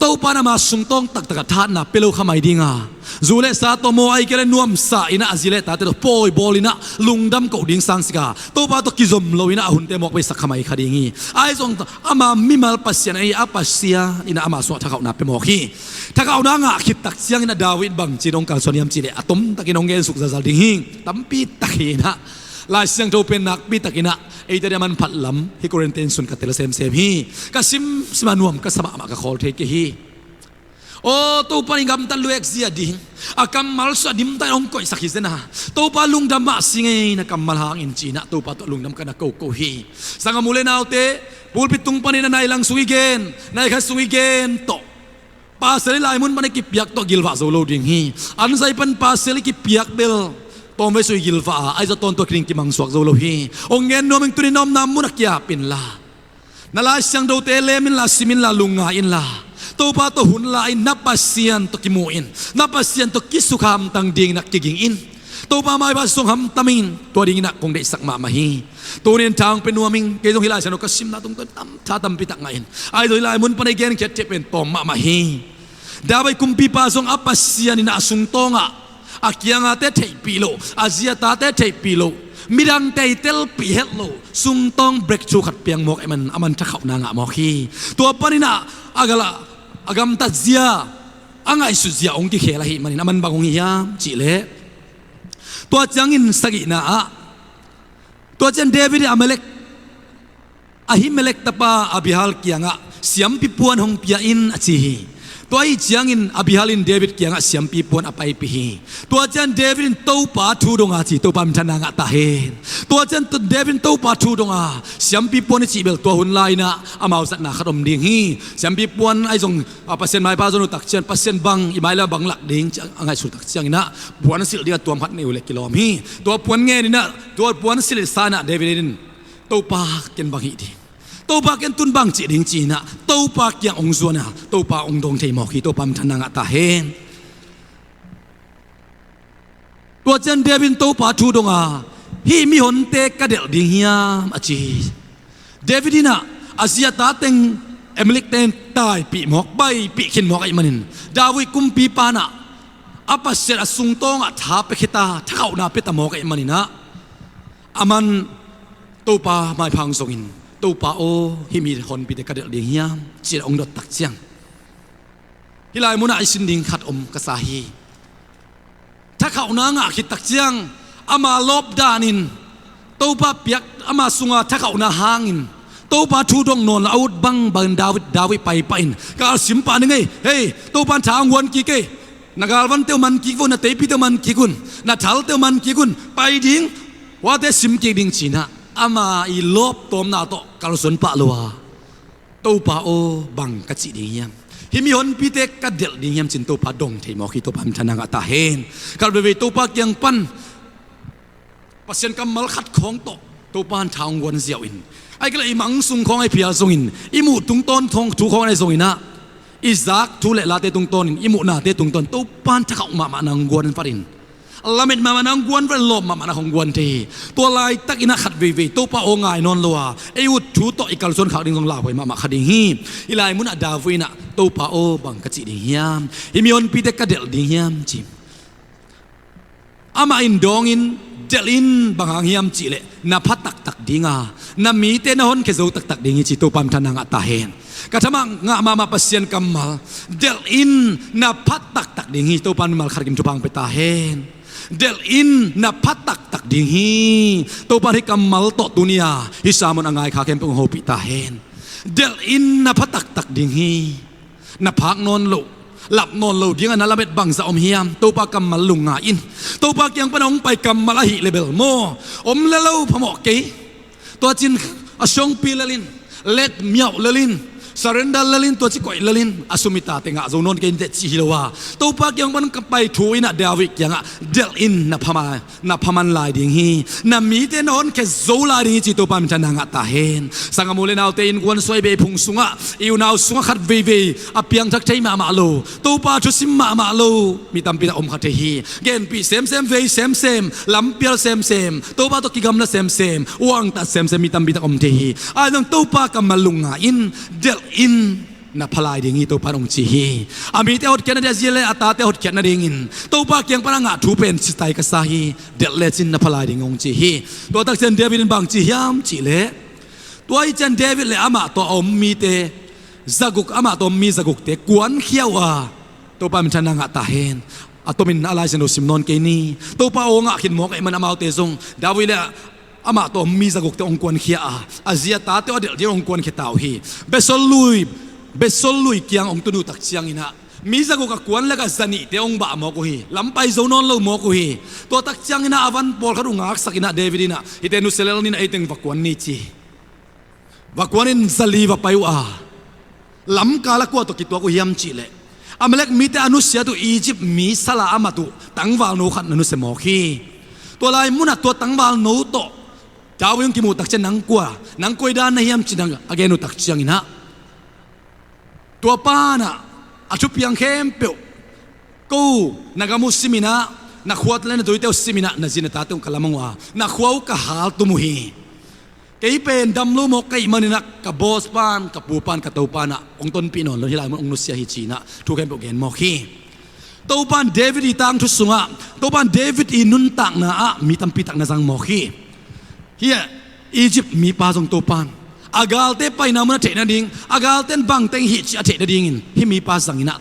Topa in ama sungtawng taktakah thahatna pia lo kha mai ding a, zu le sa tawh maw, ahih kei leh nuamsa in ah a zi le tate tawh pawi bawl in ah lungdam koh ding sang sik a, Topa tawh kizom lo in ah a hunte mawk beisak kha mai kha ding hi. Ahi zong ama mimal Pasian ahi a, Pasian in ah ama sungah thakhauhna pia mawk hi. Thakhauhna ngah khit tak ciangin ah David bangci in hong kalsuan hiam cih leh a tomtakin hong gensuk zalzal ding hi. Tampi tak hi in ah, Lai Siangtho pen nakpi takin ah eite a manphat lam hih Korinth in sun ka tel semsem hi. Ka simsim a nuam ka sa mahmah, ka khawl thei kei hi. Aw, Topa in gamtat luek zia ding, a kammal sungah dimtakin hong koihsak hi zen a, Topa lungdam mah si ing ei, na kammal hangin ci in ah Topa tawh lungdam ka na koko hi. Sanggam u le naute, pulpit tung panin a nai lang sung i gen, nai khat sung i gen tawh, pasal i lai mun pan i kipiak tawh gilvah zo lo ding hi. Anzai pan pasal i kipiak bel tawmvei sung i gilvah a, ahi zong tawntung a kiding kimangsuak zo lo hi. Hong gen nuam ing, tuni na omna mun ah ki-ap inla, na Lai Siangthote lem inla, sim inla, lungngai inla, Topa tawh hun la in, na Pasian tawh kimu in, na Pasian tawh kisukhamtang dingin ah kiging in. Topa maipha sung hamtang in, tua dingin ah kong deihsak mahmah hi. Tuni in tha hong pia nuam ing. Kei zong hih Lai Siangtho ka simna tungtawn tam, tha tampi tak ngah in, ahi zong hih lai mun pan i genkhiat theih pen tawm mahmah hi. David kumpipa zong a Pasian in ah a sungtawngah a kiangate theihpih loh, a zi a tate theihpih loh, midangte i telpih het loh sungtawng breakthrough khat piang mawk ahih manin aman thakhauhna ngah mawk hi. Tua panin ah a gala, a gamtat zia, a ngaihsut zia hong kikhel ahih manin aman bang hong hi hiam cih leh, tua ciangin sagihna ah, tua ciang David in Ahimelek, Ahimelek tapa Abihail kiangah siampi puan hong pia in a ci hi. Tua ahih ciangin Abihail in David kiangah siampi puan a paipih hi. Tua ciang David in Topa thu dong a ci, Topa minthanna ngah ta hen. Tua ciang David in Topa thu dong a, siampi puan i cih bel tua hun lai in ah amau zatna khat om ding hi. Siampi puan ahi zong, a, Pasian maipha zon uh tak ciang, Pasian bang i mai lam ah bang lak ding ci a ngaihsut tak ciangin ah puan silh ding a tuam khat nei uh leh kilawm hi. Tua puan ngen in ah, tua puan silh sa in ah David in, Topa, ken bang hih ding, Topa, ken tun bang cih ding ci in ah Topa kiang hong zuan a, Topa hong dong thei mawk hi. Topa minthanna ngah ta hen. Tua ciang David in Topa thu dong a, hih mihonte ka delh ding hiam a ci hi. David in ah a zi a ta teng Ahimelekte in taipih mawk, baipih khin mawk ahih manin, David kumpipa in ah a Pasian a sungtawngah tha pia khit a, thakhauhna pia ta mawk ahih manin ah, aman Topa maipha hong zongin, Topa aw, hih mihonpite ka delh ding hiam ci in hong dot tak ciang, hih lai mun ah i sin ding khat om ka sa hi. Thakhauhna ngah khit tak ciang ama lawp danin, Topa piak ama sunga thakhauhna hangin, Topa thu dong nawn lo a ut bangbangin David, David paipah in, ka sim pah ning ei, hei, Topa in tha hong guan kik ei. Na galvante uh man kik un, na teipite uh man kik un, na thalte uh man kik un, pai ding, huate sim kik ding ci in ah, ama i lawp tawmna tawh kalsuan pah lo a, Topa aw, bang ka cih ding hiam? Hih mihonpite ka delh ding hiam ci in Topa dong thei mawk hi. Topa minthanna ngah ta hen. Khat veivei Topa kiang pan Pasian kammal khat khawng tawh Topa in tha hong guan ziau in, ahih kei leh i mang sung khawng ahi phial zongin, i muh tungtawn thu khawng ahi zongin ah, i zak thu le late tungtawnin, i muh nate tungtawn Topa in thakhauh mahmah na hong guan vat in, a lamet mahmah na hong guan vat in, lawp mahmah na hong guan thei hi. Tua laitakin ah khat veivei Topa aw ngai nawn lo a, ei ut thu tawh i kalsuan khak ding zong lauhuai mahmah kha ding hi. Hih lai mun ah David in ah, Topa aw, bang ka cih ding hiam? Hih mihonpite ka delh ding hiam ci. Amah in dawngin, delh in, bang hang hiam cih leh na pha taktak ding a, na mite na honkhia zo taktak ding hi ci. Topa minthanna ngah ta hen. Ka thamah ngah mahmah Pasian kammal, delh in, na pha taktak ding hi. Topa in mimal khat kim thupha hong pia ta hen. Delh in, na pha taktak ding hi. Topa in hih kammal tawh tuni a hih sermon a ngai kha khempeuh hong hopih ta hen. Delh in, na pha taktak ding hi. Na phak nawn loh, lap nawn lo ding a na lamet bangzah om hiam? Topa kammal lungngai in. Topa kiang pan a hong pai kammal ahih leh bel maw, om le lo phamawh kei. Tua cin a songpi lel in, let miauh lel in, surrender lelin, tua ci koih lelin, a sum i tate ngah zo nawn kei inteh cih hi lo a, Topa kiang pan ka pai thu in ah David kiangah delh in, na pha ma, na pha man lai ding hi. Na mite na honkhia zo lai ding hi ci Topa minthanna ngah ta hen. Sanggam u le naute, innkuan suai bei phung sungah, i unau sungah khat veivei a piangthak thei mahmah lo, Topa thusim mahmah lo mi tampi tak om kha thei hi. Genpih semsem, vei semsem, lampial semsem, Topa tawh kigamla semsem, uangtat semsem mi tampi tak om thei hi. Ahi zong Topa kammal lungngai in, delh in, na pha lai ding hi Topa in hong ci hi. A mite a hotkhiat nading, a zi le a tate a hotkhiat nadingin Topa kiang pan a ngah thu pen citai ka sa hi. Delh lecin na pha lai ding hong ci hi. Tua tak ciang David in bang ci hiam cih leh, tua hi ciang David le amah tawh a om mite zaguk, amah tawh om mi zagukte kuankhia uh a, Topa minthanna ngah ta hen. A tomin a Lai Siangtho sim nawn kei ni. Topa aw ngah khin mawk ahih man amaute zong David le amah tawh om mi zagukte hong kuankhia a, a zi a tate aw a delh ding hong kuankhia ta uh hi. Besol lui, Besol lui kiang hong tun uh tak ciangin ah mi zaguk a kuan lak ah za nihte hong bah mawk uh hi. Lam pai zo nawn lo mawk uh hi. Tua tak ciangin ah a van pawlkhat uh ngaksak in ah David in ah, hihte nusia lel ni in ah, ei teng va kuan ni ci. Va kuan in za li va pai uh a, lamkal ah kua tawh kituak uh hiam cih leh, Amalek mite a nusiat uh Egypt mi sal a a mat uh tangvalno khat na nusia mawk hi. Tua lai munah tua tangvalno tawh David hong kimuh tak ciang, nang kua, nang koi dan na hiam ci-in a gen uh tak ciangin ah, tua pa in ah a thupiang khempeuh, ko na gam uh sim in ah, na khua le na tuite uh sim in ah, na zi na tate uh ka lamang uh a, na khua uh ka haltum uh hi. Kei pen dam lo mawk ka hih manin ah ka boss pan, ka pu pan, ka Topa in ah hong tonpih nawn lo, hih lai mun hong nusia hi ci-in ah thu khempeuh gen mawk hi. Topa in David i tangthu sungah, Topa in David i nuntakna ah mi tampi tak na zang mawk hi. Hih Egypt mipa zong Topa in a galte paina mun a theih nading, a galte in bang teng hih cih a theih nadingin hih mipa zang in ah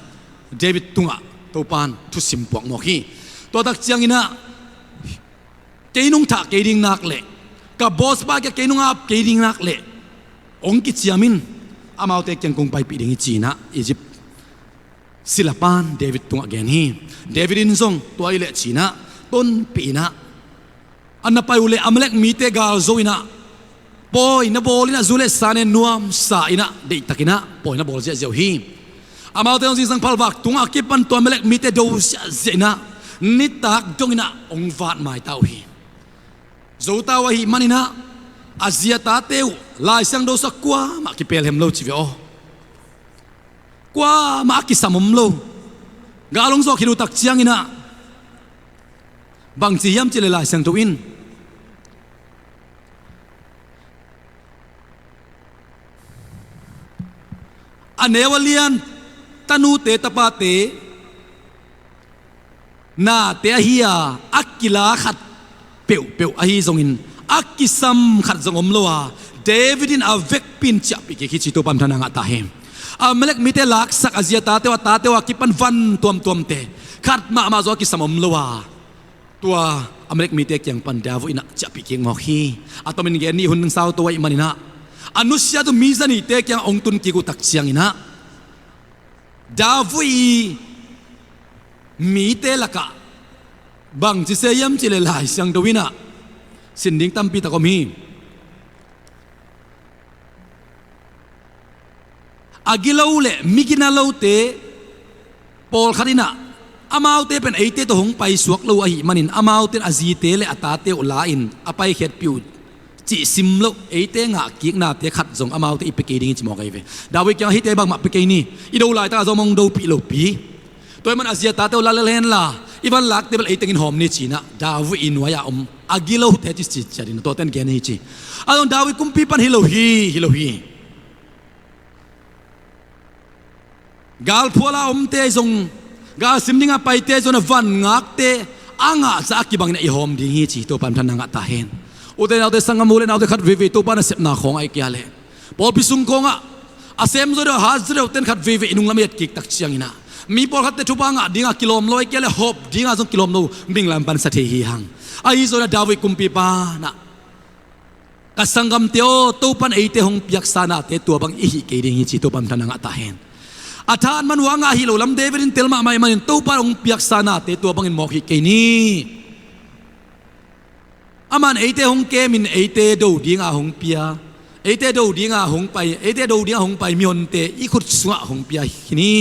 David tungah Topa in thusim puak mawk hi. Tua tak ciangin ah, kei nungthah kei ding nak leh, ka boss pa kiang kei nung ap kei ding nak leh, hong kiciam in, amaute kiang kong paipih ding hi ci-in ah Egypt sila pan David tungah gen hi. David in zong tua hi leh ci-in ah tonpih in ah, a na pai uh leh Amalek mite gal zo in ah, pawi na bawl in ah, zu le sa ne nuamsa in ah, deihtak in ah pawi na bawl ziahziah uh hi. Amaute zong zingsang phalvak tungah a kipan tua Amalek mite do ziahziah in ah, nitak dong in ah hong vat mai ta uh hi. Zo ta uh ahih manin ah, a zi a tate uh Lai Siangtho sungah kuamah kipelhem lo ci ve aw. Kuamah a kisam om lo. Gal hong zawh khit uh tak ciangin ah, bang ci hiam cih leh Lai Siangtho in, a neu a lian tanute tapate nate ahi a, a kila khat peuhpeuh ahi zongin, a kisam khat zong om lo a, David in a vekpi in ciahpih kik hi ci Topa minthanna ngah ta hi. Amalek mite laksak a zi a tate uh, a tate uh a kipan van tuamtuamte, khat mahmah zong a kisam om lo a, tua Amalek mite kiang pan David in ah ciahpih kik mawk hi. A tomin gen ni, hun dang sau to ahih manin ah, a nusiat uh mi za nihte kiang hong tun kik uh tak ciangin ah, David i mite lakah bangci se hiam cih leh Lai Siangtho in ah sin ding tampi tak om hi. A gilo le migina lote pawlkhat in ah, amaute pen eite tawh hong paisuak lo ahih manin, amaute in a zite le a tate uh la-in a paikhiatpih uh cih sim loh, eite ngahkiknate khat zong amaute i pia kei ding hi ci mawk ahi ve. David kiangah hihte bangmah pia kei ni, i do laitakah zong hong dopih lopi. Tua ahih man a zi a tate uh la lel hen la, i van lakte bel ei teng in hawm ni ci-in ah David i nuai-a om a gilote ci, ci, ci-a ding, tuate in gen hi ci. A zong David kumpi pan hi lo hi, hi lo hi. Galphual a omte zong, gal sim ding a paite zong, a van ngakte a ngahzah a kibangin ah i hawm ding hi ci, Topa in minthanna ngah ta hen. Ute naute, sanggam u le naute, khat veivei Topa nasepna khawngah i kia leh, pawlpi sung khawngah a sem zaw deuh, a hat zaw deuhte in khat veivei i nunglam i et kik tak ciangin ah, mi pawlkhatte thupha ngah dingah kilawm lo, a kia leh hawp dingah zong kilawm lo, minglam pansa thei hi hang. Ahi zongin ah David kumpipa in ah ka sanggamte aw, Topa in eite hong piaksa nate tua bang i hih kei ding hi ci, Topa in minthanna ngah ta hen. A tha man uh a ngah hi lo lam David in tel mahmah ahih manin Topa in hong piaksa nate tua bangin mawk hih kei ni. Amah in eite hong kemin eite do dinga hong pia, Eite do dinga hong pai, eite do dinga hong pai mihonte i khut sungah hong pia khin hi.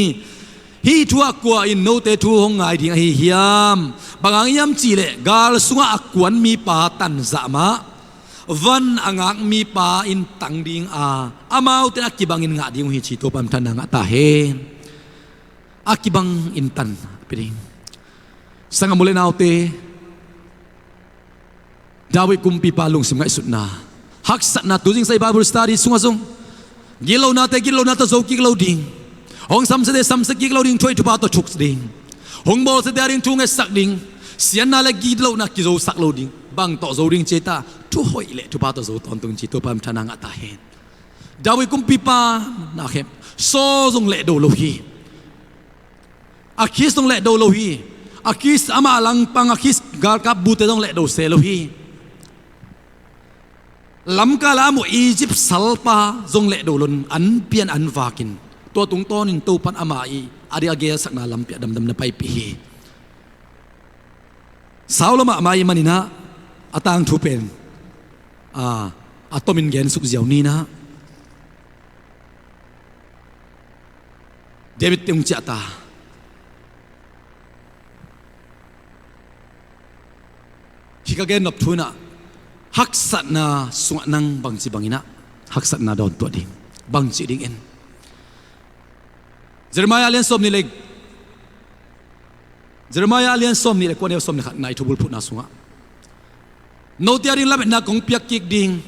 Hih thu ah kua in note thu hong ngai ding ahi hiam? Bang hang hiam cihleh gal sungah a kuan mipa tanzah mah van a ngak mipa in tang ding a, amaute in a kibangin ngah ding uh hi ci Topa minthanna ngah ta hen. A kibangin tan a pia ding. Sanggam u le naute, David kumpipa lungsim ngaihsutna, haksatna, tu zingsang i Bible study sungah zong, gitlonate gitlona tawh zo kik lo ding, hong samsiate samsia kik lo ding, thu hoih thupha tawh thuk ding, hong bawlsiate a ding thu ngetsak ding, siatna le gitlohna kizosak lo ding, bang tawh zo ding ci ei ta, thu hoih le thupha tawh zo tawntung ci Topa minthanna ngah ta hen. David kumpipa na khempeuh, Saul zong lehdo lo hi. Akis zong lehdo lo hi. Akis amah langpang, Akis galkap bute zong lehdo se lo hi. Lamkal a muh Egypt salpa zong lehdo lo in an pian an vakin, tua tungtawnin Topan amah i a ding a gelsakna lampi ah damdam na paipih hi. Sau lo mahmah i hih maninah a tangthu pen a, a tomin gensuk ziau ninah David teng hong ciah ta. Hih ka gennop thu inah haksatna sungah nang bangci banginah haksatna dawn tuah ding, bangci ding en. Jeremiah lian sawm nih le Jeremiah lian sawm nih le kua neu sawm le khatna i thubul phutna sungah, note a ding lametna kong piak kik ding,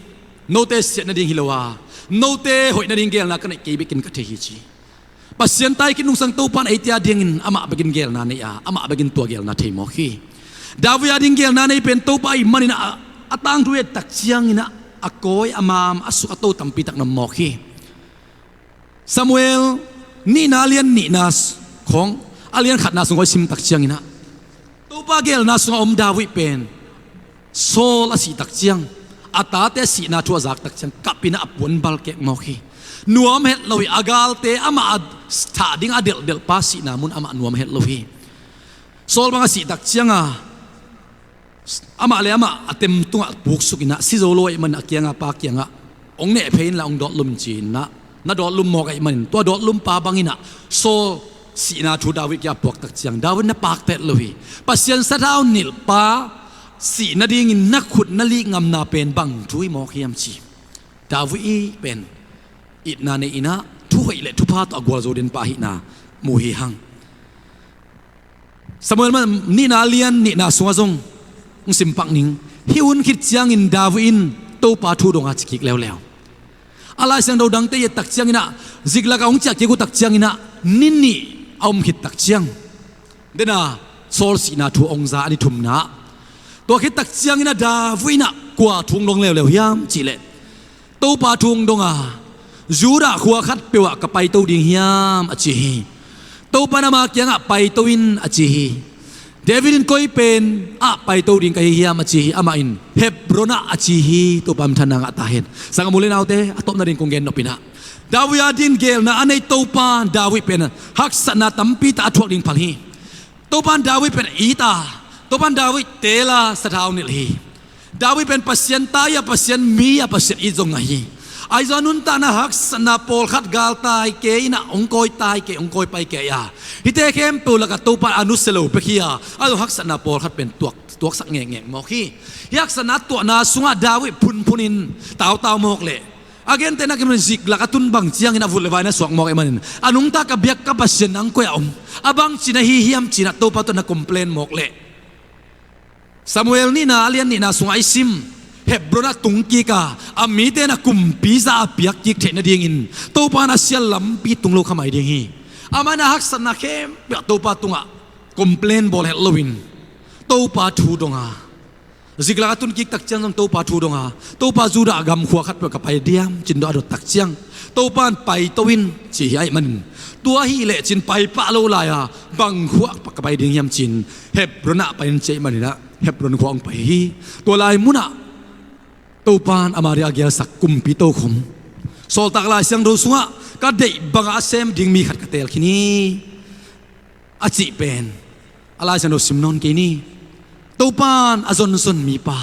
note siat nading hi lo a, note hoih nading gelna ka neih kei bekin ka thei hi ci. Pasian taikik nungsang Topan eite a dingin amah bekin gelna nei a, amah bekin tua gelna thei mawk hi. David a ding gelna nei pen Topa i hih maninah a, a tangthu i et tak cianginah a kawi, a maam, a suk, a to tampi tak na om mawk hi. Samuel nihna lian nihna s-, khawng a lian khatna sung kong sim tak cianginah Topa gelna sungah om David pen Saul a sih tak ciang, a tate a sihna thu a zak tak ciang kapinah a puan balkek mawk hi. Nuam het lo hi. A galte amah a thah ding a delhdelhpa sihna mun amah nuam het lo hi. Saul bang a sih tak cianga amah le amah a tem tungah puksukinah si zo lo ahih manin a kianga pa kiangah hong nehphei inla hong dawtlum ci-inah na dawtlum mawk ahih manin tua dawtlumpa banginah Saul sihna thu David kiangah puak tak ciang David na pakta het lo hi. Pasian sathau nilhpa sih nadingin na khut na lih ngamna pen bang thu hi mawk hiam ci. David i pen itna nei inah thu hoih le thupha tawh a gualzo denpa ahihna mu hi hang. Samuel nihna lian nihna sungah zong hong simpak ning. Hih hun khit ciangin David in Topa thu donga ci kik leuleu. A Lai Siangtho dangte i et tak cianginah Ziklag ah hong ciah kik uh tak cianginah ni nih a om khit tak ciang dena Saul sihna thu hong za a ni thumna. Tua khit tak cianginah David inah kua thu hong dong leuleu hiam cihleh Topa thu hong dong a, Judah khua khatpeuh ah ka paito ding hiam a ci hi. Topa in ama kiangah paito in a ci hi. David in koi pen ah paito ding ka hi hiam a ci hi. Amah in Hebron ah a ci hi. Topa minthanna ngah ta hen. Sanggam u le naute, a tawpna ding kong gennop inah David a ding gelna a nei Topa David pen haksatna tampi tak a thuak ding phal hi. Topan David pen it a, Topan David teel a sathau nilh hi. David pen Pasian tai a, Pasian mi a, Pasian it zong ngah hi. Ahi zong a nuntakna haksatna pawlkhat galtai kei inah hong kawitai kei, hong kawipai kei a, hihte khempeuh lakah Topa a nusia lo pek hi a, ahi zong haksatna pawlkhat pen tuak, tuaksak ngekngek mawk hi. Hih haksatna tuahna sungah David phunphunin tautau mawk leh a gentehna kim Ziklag a tun bang ciangin a vut le vai na suak mawk ahih manin a nungta ka biak ka Pasian nang koi a om, a bangci na hi hiam ci-inah Topa tawh na complain mawk leh Samuel nihna a lian nihna sungah i sim Hebron ah tungkik a, a mite na kumpi za a piakkik theih nadingin Topa in a sial lampi tung lo kha mai ding hi. Amah in a haksatna khempeuh ah Topa tungah complain bawl het loin Topa thu dong a, Ziklag a tun kik tak ciang zong Topa thu dong a, Topa Judah gam khua khatpeuh ka pai diam ci-in a dot tak ciang Topa in paito in ci hi ahih manin, tua hi leh ci-in pai pah lo lai a, bang khua ka pai ding hiam ci-in Hebron ah pai in ci ahih maninah Hebron khua hong pai hi. Tua lai munah Topa in ama ding a gelsak kumpi tokhom, Sawltak Lai Siangtho sungah ka deih bangah a sem ding mi khat ka teel khin hi a cih pen a Lai Siangtho sim nawn kei ni. Topa in a zonzon mipa,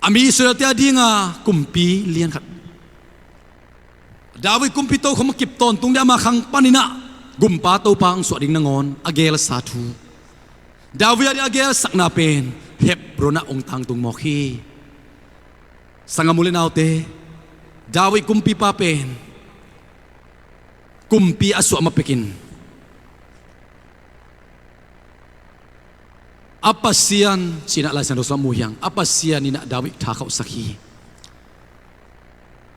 A mi Israel-te a dinga kumpi lian khat, David kumpi tokhom a kip tawntung ding, ama khang panin ah gumpa Topa hong suah ding nangawn a gelsa thu, David a ding a gelsakna pen Hebron ah hong tangtung mawk hi. Sanggam u le naute, David kumpipa pen kumpi a suah ma pekin a Pasian, ci-in ah Lai Siangtho sungah mu hi hang, a Pasian in ah David thakhauhsak hi.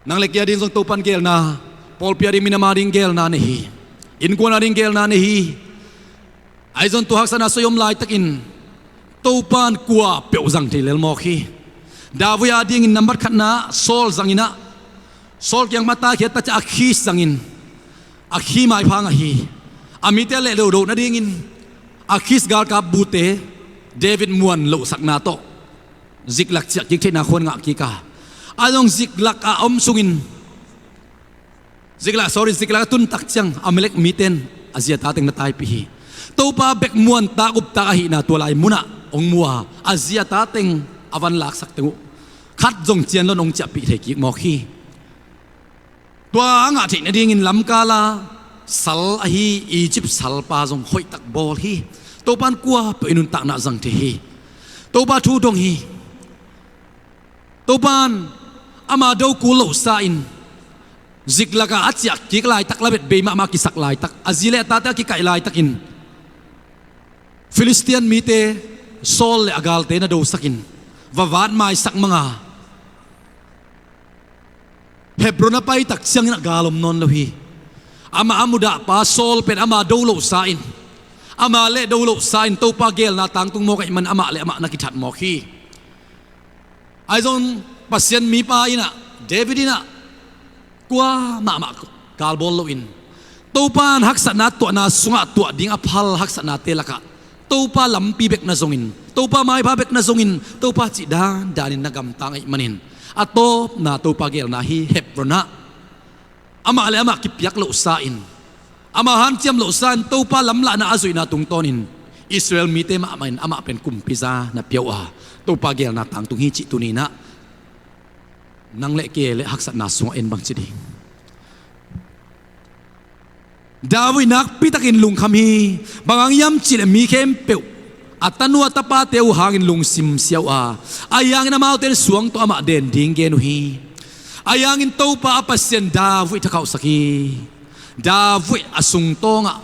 Nang le kei a ding zong Topa'n gelna, pawlpi a ding, minam a ding gelna nei hi. Innkuan a ding gelna nei hi. Ahi zong tua haksatna soi om laitakin Topa'n kua peuh zang thei lel mawk hi. David a dingin nambat khatna Saul zangin ah, Saul kiang mah taikhiat ta ciang Akhis zangin, Akhis maipha ngah hi. A mite a leh dodo nadingin Akhis galkap bute David muan lohsakna tawh Ziklag ciah kik theihna khuan ngah kik a, a zong Ziklag a om sungin, Ziklag, sorry, Ziklag a tun tak ciang Amalek mite'n a zi a ta teng na taipih hi. Topa bek muantak uptak ahihna tua lai munah hong mu a, a zi a ta teng a van laksak teng uh khat zong cian lo-in hong ciahpih thei kik mawk hi. Tua a ngah theih nadingin lamkala sal ahi Egypt salpa zong hoihtak bawl hi. Topa'n kua peuh in nuntakna zang thei hi. Topa thu dong hi. Topa'n ama do kul lohsa in, Ziklag ah a ciah kik laitak, labet bei mahmah kisak laitak, a zi le a tate a kikaih laitakin Philistine mite Saul le a galte na dosakin va vat maisak mang a, Hebron a pai tak ciangin ah gal om nawn lo hi. Amah a mudahpa Saul pen ama do lohsa in, ama le do lohsa in Topa gelna tangtung mawk ahih manin amah le amah na kithat mawk hi. Ahi zong Pasian mipa in ah, David in ah, kua mahmah gal bawl loin, Topa'n haksatna tuahna sungah tuah ding a phal haksatnate lakah Topa lampi bek na zongin, Topa maipha bek na zongin, Topa cih dandanin na gamtang ahih manin, a tawpna Topa gelna hi Hebron ah amah le amah kipiak lohsa in, ama hanciam lohsa in Topa lamlahna a zuihna tungtawnin Israel mite mahmah in amah pen kumpiza na pia uh a, Topa gelna tangtung hi cih tuni-in ah nang le kei le haksatna sungah en bangci ding. David nakpitakin lungkham hi. Bang hang hiam cih leh mi khempeuh a tanu a tapate uh hangin lungsim sia uh a, ahi hangin amaute in suang tawh amah den ding gen uh hi. Ahi hangin Topa a Pasian David thakhauhsak hi. David a sungtawngah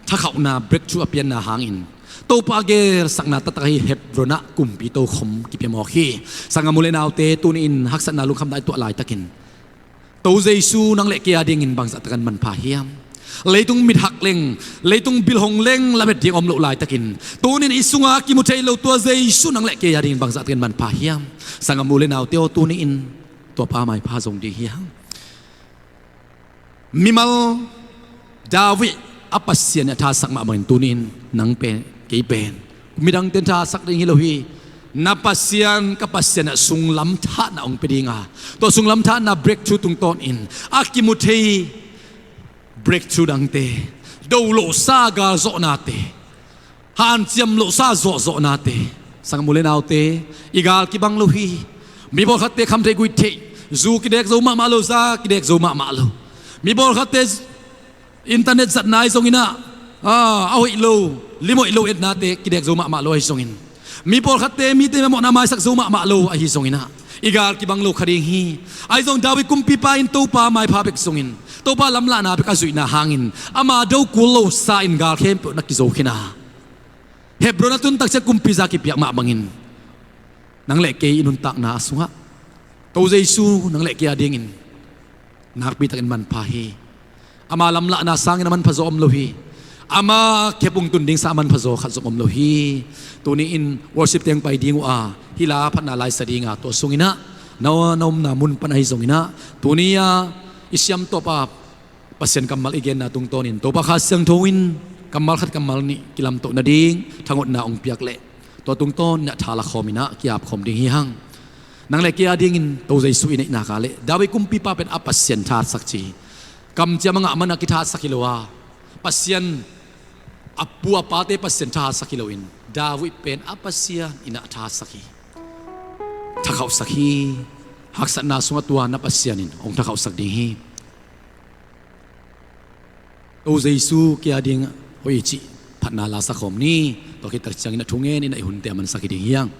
thakhauhna, breakthrough a pianna hangin Topa gelsakna taktak ahi Hebron ah kumpi tokhom kipia mawk hi. Sanggam u le naute, tuni-in haksatna lungkhamna i tuah laitakin To Jesu nang le kei a dingin bangzah takin manpha hiam? Leitung mit hak leng, leitung bil hong leng lamet ding om loh laitakin, tuni-in i sunga kimu thei lo tua Jesu nang le kei a dingin bangzah takin manpha hiam? Sanggam u le naute aw, tuni-in tuapa maipha zong ding hiam? Mimal David a Pasian in a thatsak mah bangin tuni-in nang pen, kei pen, midangte in thatsak ding hi lo hi. Na Pasian, ka Pasian ah sunglam thatna hong pia ding a, tua sunglam thatna breakthrough tungtawnin a kimu thei breakthrough dangte, do lohsa galzawhnate, hanciam lohsa zawhzawhnate, sanggam u le naute, i gal kibang lo hi. Mi pawlkhatte khamtheih guihtheih, zu kidek zo mahmah lo, za kidek zo mahmah lo. Mi pawlkhatte internet zatna ahi zongin ah, a, a hoih lo, lim hoih lo etnate kidek zo mahmah lo ahi zongin, mi pawlkhatte mite mawhna maisak zo mahmah lo ahi zongin ah, i gal kibang lo kha ding hi. Ahi zong David kumpipa in Topa maipha bek zongin, Topa lamlahna bek a zuihna hangin ama do kul losa in gal khempeuh na kizo khin a, Hebron a tun takciang kumpiza kipiak mah bangin nang le kei i nuntakna sungah To Jesu nang le kei a dingin nakpi takin manpha hi. Ama lamlahna sangin a manpha zaw om lo hi. Ama khepung tun ding sang a manpha zaw khat zong om lo hi. Tuni-in worship teng pai ding uh a, hih la phatna laisa ding a, tua sungin ah, na, na omna mun pan ahi zongin ah, tuni-a i siam tawpa Pasian kammal i genna tungtawnin Topa Kha Siangtho in kammal khat kammal nih kilamtoh nading thangotna hong piak leh, tua tungtawnin ah tha la khawmin ah ki-ap khawm ding hi hang. Nang le kei a dingin To Jesu i neihnak a leh David kumpipa pen a Pasian thatsak ci hi. Kamciam a ngah man a kithatsak hi lo a, Pasian, a pu a pate Pasian thatsak hi loin David pen a Pasian in ah thatsak hi. thakhauhsak hi. Haksatna sungah tua na Pasian in hong thakhauhsak ding hi. To Jesu kei a ding hoih cih phatna la sakhawm ni. Tua khit tak ciangin a thungen in a i hunte a mansak hi ding hi hang.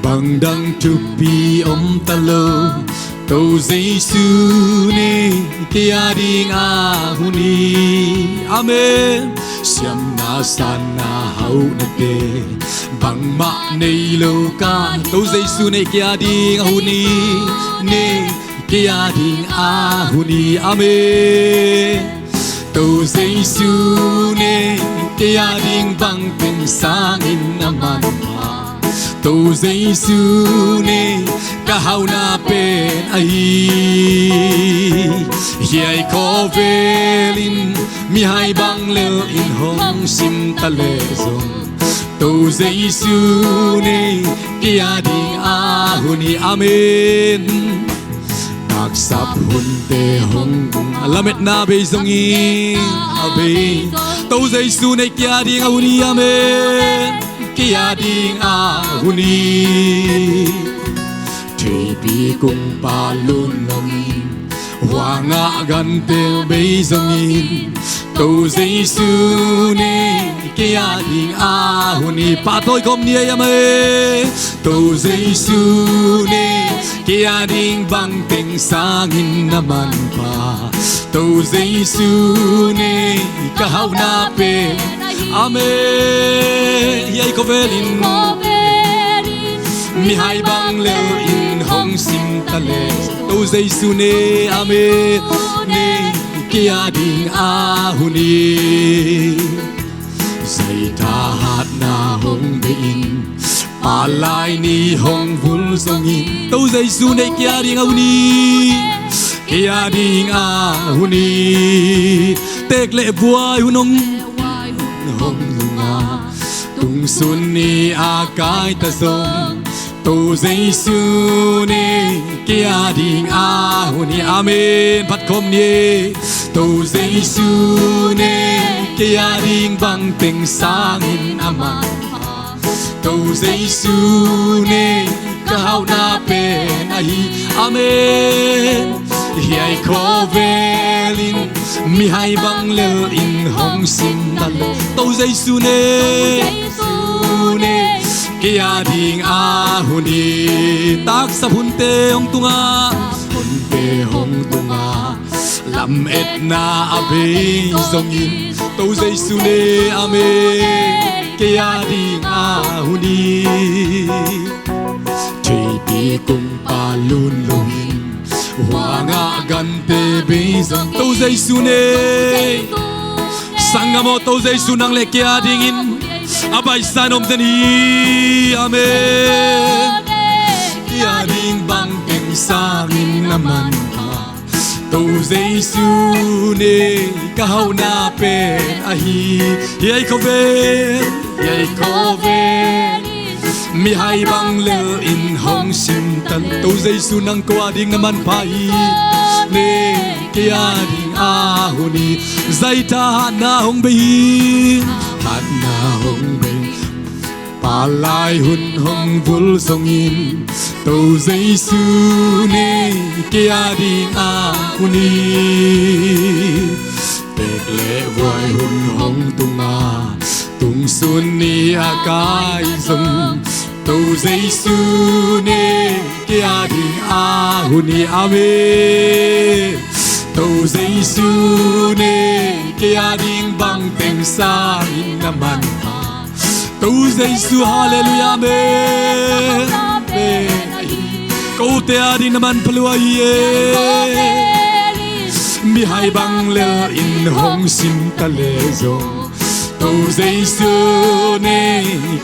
Bang dang thupi om ta lo, To Jesu ne kei a ding a hun hi. Amen. Siamna sanna hauhnate bangmah nei lo ka, To Jesu ne kei a ding a hun hi. Ne kei a ding a hun hi. Amen. To Jesu ne kei a ding bang teng sangin na manpha, To Jesu ne ka hauhna pen ahi. Hiai khovel in mihai bang lel in hong sim ta leh zong, To Jesu ne kei a ding a hun hi. Amen. Taksap hunte hong tung a, lametna bei zongin a bei, To Jesu ne kei a ding a hun hi. Amen. Kei a ding a hun hi. Theipi kungpa lun longin, hua ngah gante bei zongin, To Jesu ne kei a ding a hun hi. Pahtawi kawm ni ei. Amen. To Jesu ne kei a ding bang teng sangin na manpha, To Jesu ne ka hauhna pen. Amen. Hiai khovel in mihai bang lel in hong sim ta leh, To Jesu ne, amen, ne kei a ding a hun hi. Zai thahatna hong bei in, palai ni hong vul zongin, To Jesu ne kei a ding a hun hi. Kei a ding a hun hi. Tek leh buai hun hong, hong nunga, tungsun ni a kai ta zong, To Jesu ne kei a ding a hun hi. Amen. Phat khawm ni. To Jesu ne kei a ding bang teng sangin a man, To Jesu ne ka hauhna pen ahi. Amen. Hiai khovel in mihai bang lel in hong sim ta leh, To Jesu ne, Jesu ne kei a ding a hun hi. Taksap hunte hong tunga, hunte hong tunga, lametna a bei zongin, To Jesu ne, amen, kei a ding a hun hi. Theipi kungpa lun longin, hua ngah gante bei zong, To Jesu ne. Sanggam aw, To Jesu nang leh kei a dingin a baihsa in om den hi. Amen. Kei a ding bang teng sangin na manpha, To Jesu ne ka hauhna pen ahi. Hiai khovel, hiai khovel, mihai bang lel in hong sim ta leh, To Jesu nang ko a ding na manpha hi. Ne kei a ding a hun hi. Zai thahatna hong bei hi. Hatna hong bei, palai hun hong vul zongin, To Jesu ne kei a ding a hun hi. Tek leh buai hun hong tunga, tungsun ni a kai zong, To Jesu ne kei a ding a hun hi. Amen. To Jesu ne kei a ding bang teng sangin na manpha, To Jesu, halleluiah, amen. Kote a ding na manpha lua hi e. Mihai bang lel in hong sim ta leh zong, To Jesu ne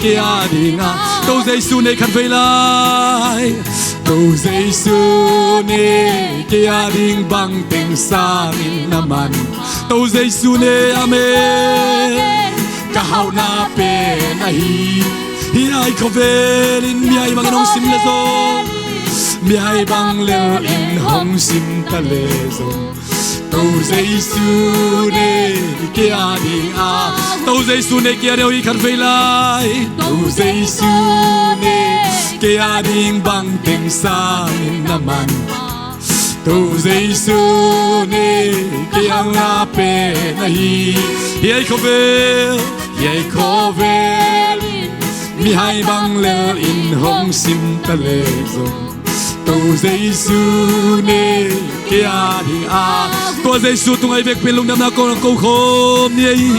kei a ding a, To Jesu ne khatvei lai, To Jesu ne kei a ding bang teng sangin na man, To Jesu ne, amen, ka hauhna pen ahi. Hiai khawvel in mihai bangin hong sim leh zong, mihai bang lel in hong sim ta leh zong, To Jesu ne kei a ding a, To Jesu ne kei a ding, hih khat vei lai. To Jesu ne kei a ding bang teng sangin na man. To Jesu ne kei a na pen ahi. Hiai khawvel, hiai khawvel in mihai bang lel in hong sim ta leh zong, To Jesu ne kei a ding a. Tua Jesu tungah i vekpi in lungdamna ko, ko khawm ni ei.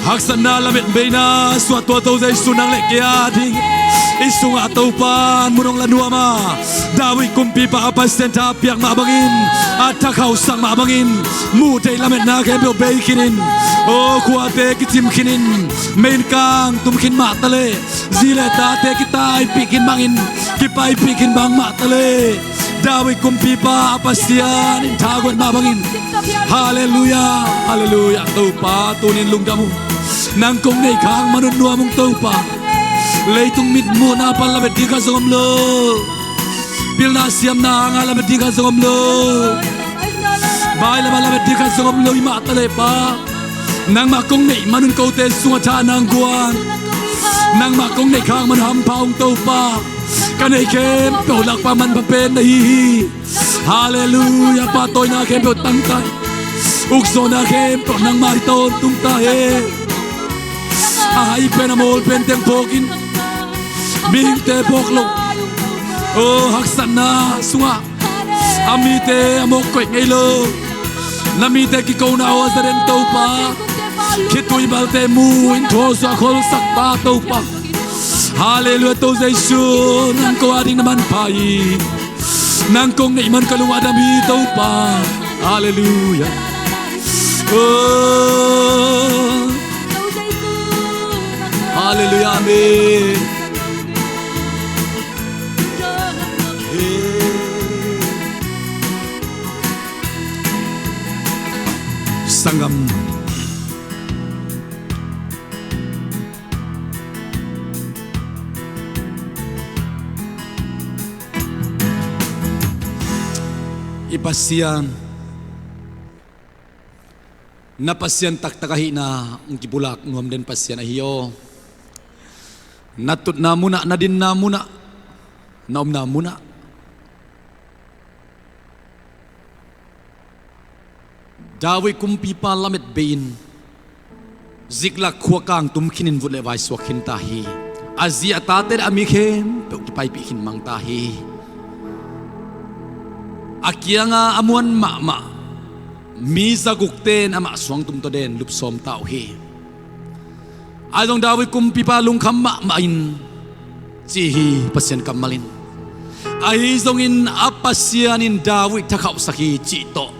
Haksatna, lametbeina sungah tua To Jesu nang leh kei a ding i sungah Topa'n mun hong la nuam a. David kumpipa a Pasian tha piak mah bangin, a thakhauhsak mah bangin, muh theih lametna khempeuh bei khinin, aw, khuate kicim khinin, meiin kang tum khin mah taleh, zi leh tate kitaipih khin bangin, kipaipih khin bang mah taleh, David kumpipa a Pasian in thaguan mah bangin. Halleluiah, halleluiah. Topa, tuni-in lungdam ung. Nang kong neih khak man un nuam ung Topa. Leitung mitmuhna pan lamet ding khat zong om lo. Pilna siamna hanga lamet ding khat zong om lo. Mai lamah lamet ding khat zong om lo hi mah taleh Pa, nangmah kong neih man un kote sungah thahatna hong guan. Nangmah kong neih khak man un hampha ung Topa. Ka neih khempeuh lakpa manpha pen na hi hi. Halleluiah. Pahtawina khempeuh tangtai. Ukzawhna khempeuh nangmah hi tawntung ta hen. A hai pen a mawl pen teng phawk in, mihingte phawk lo. Aw, haksatna sungah a mite a mawk koih ngei lo. Na mite kikona aw za den Topa. Khitui balte mu in thuazuah kholsak pa Topa. Halleluiah. To Jesu, nang ko a ding na manpha hi. Nang kong neih man ka lung a dam hi Topa. Halleluiah. Oh. Halleluiah. Amen. Sanggam, i Pasian, na Pasian taktak ahihna hong kipulak nuam den Pasian ahi aw. Na tutna munah, na dinna munah, na omna munah, David kumpipa lamet bei-in Ziklag khua kang tum khinin vut leh vaisuak khin ta hi. A zi a tate leh a mi khempeuh kipaipih khin mang ta hi. A kianga a muan mahmah mi zagukte in amah suangtum tawh den lupsawm ta uh hi. Ahi zong David kumpipa lungkham mahmah in ci hi Pasian kammal in. Ahi zongin a Pasian in David thakhauhsak hi cih tawh,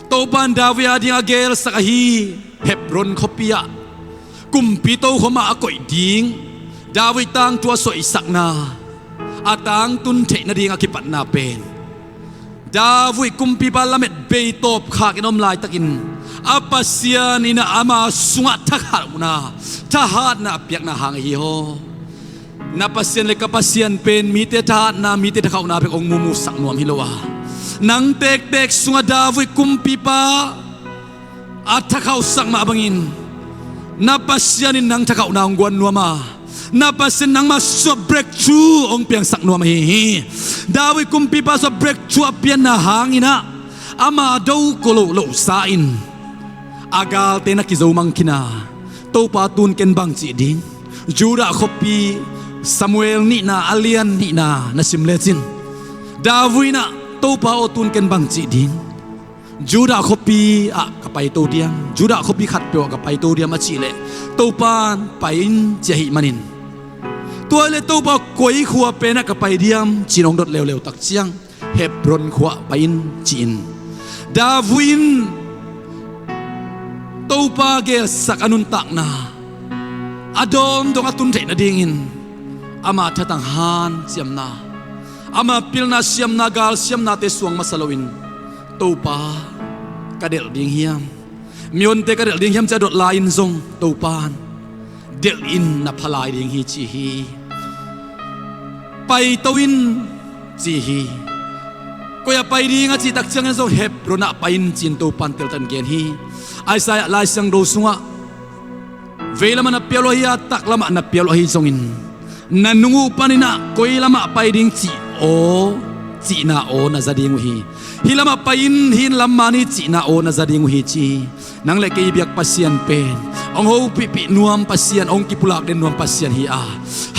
Topa in David a ding a gelsak ahi Hebron khuapi ah kumpi tokhom ah a koih ding, David tangthu a soisakna, a tangtun theih nading a kipatna pen David kumpipa lamet bei tawpkhak in om laitakin a Pasian in ama sungah thakhauhna, thahatna a piakna hang ahi aw. Na Pasian leh ka Pasian pen mite thahatna, mite thakhauhna bek hong mumuhsak nuam hi lo a, nang tektek sungah David kumpipa a thakhauhsak mah bangin na Pasian in nang thakhauhna hong guan nuam a, na Pasian nangmah sungah breakthrough hong piangsak nuam ahi hi. David kumpipa sungah breakthrough a pianna hangin ah, ama do ko lo lohsa in a galte na kizo mang khin a, Topa, tu-in ken bang cih ding? Judah khuapi, Samuel nihna a lian nihna na sim lecin, David in ah, Topa aw, tu-in ken bang cih ding? Judah khuapi ah ka paito diam, Judah khuapi khatpeuh ah ka paito diam a cih leh, Topa in pai in ci ahih manin, tua leh Topa, koi khua pen ah ka pai diam ci-in hong dot leuleu tak ciang, Hebron khua ah pai in ci-in David in Topa gelsak a nuntakna a dawmdawng a tun theih nadingin ama thatang hanciamna, ama pilna siamna, gal siamnate suang masa loin, Topa, ka delh ding hiam, mihonte ka delh ding hiam ci a dot lai-in zong, Topa in delh in, na pha lai ding hi ci hi. Paito in ci hi. Koi ah pai ding a cih tak ciangin zong Hebron ah pai in ci-in Topan teltan gen hi. Isaiah Lai Siangtho sungah vei lamah na piak lo hi a, tak lamah na piak lo hi zongin, na nung uh panin ah koi lamah pai ding cih aw, cihna aw na za ding uh hi. Hih lamah pai in, hih lam man hi cihna aw na za ding uh hi ci hi. Nang le kei i biak Pasian pen hong hopihpih nuam Pasian, hong kipulak den nuam Pasian hi a,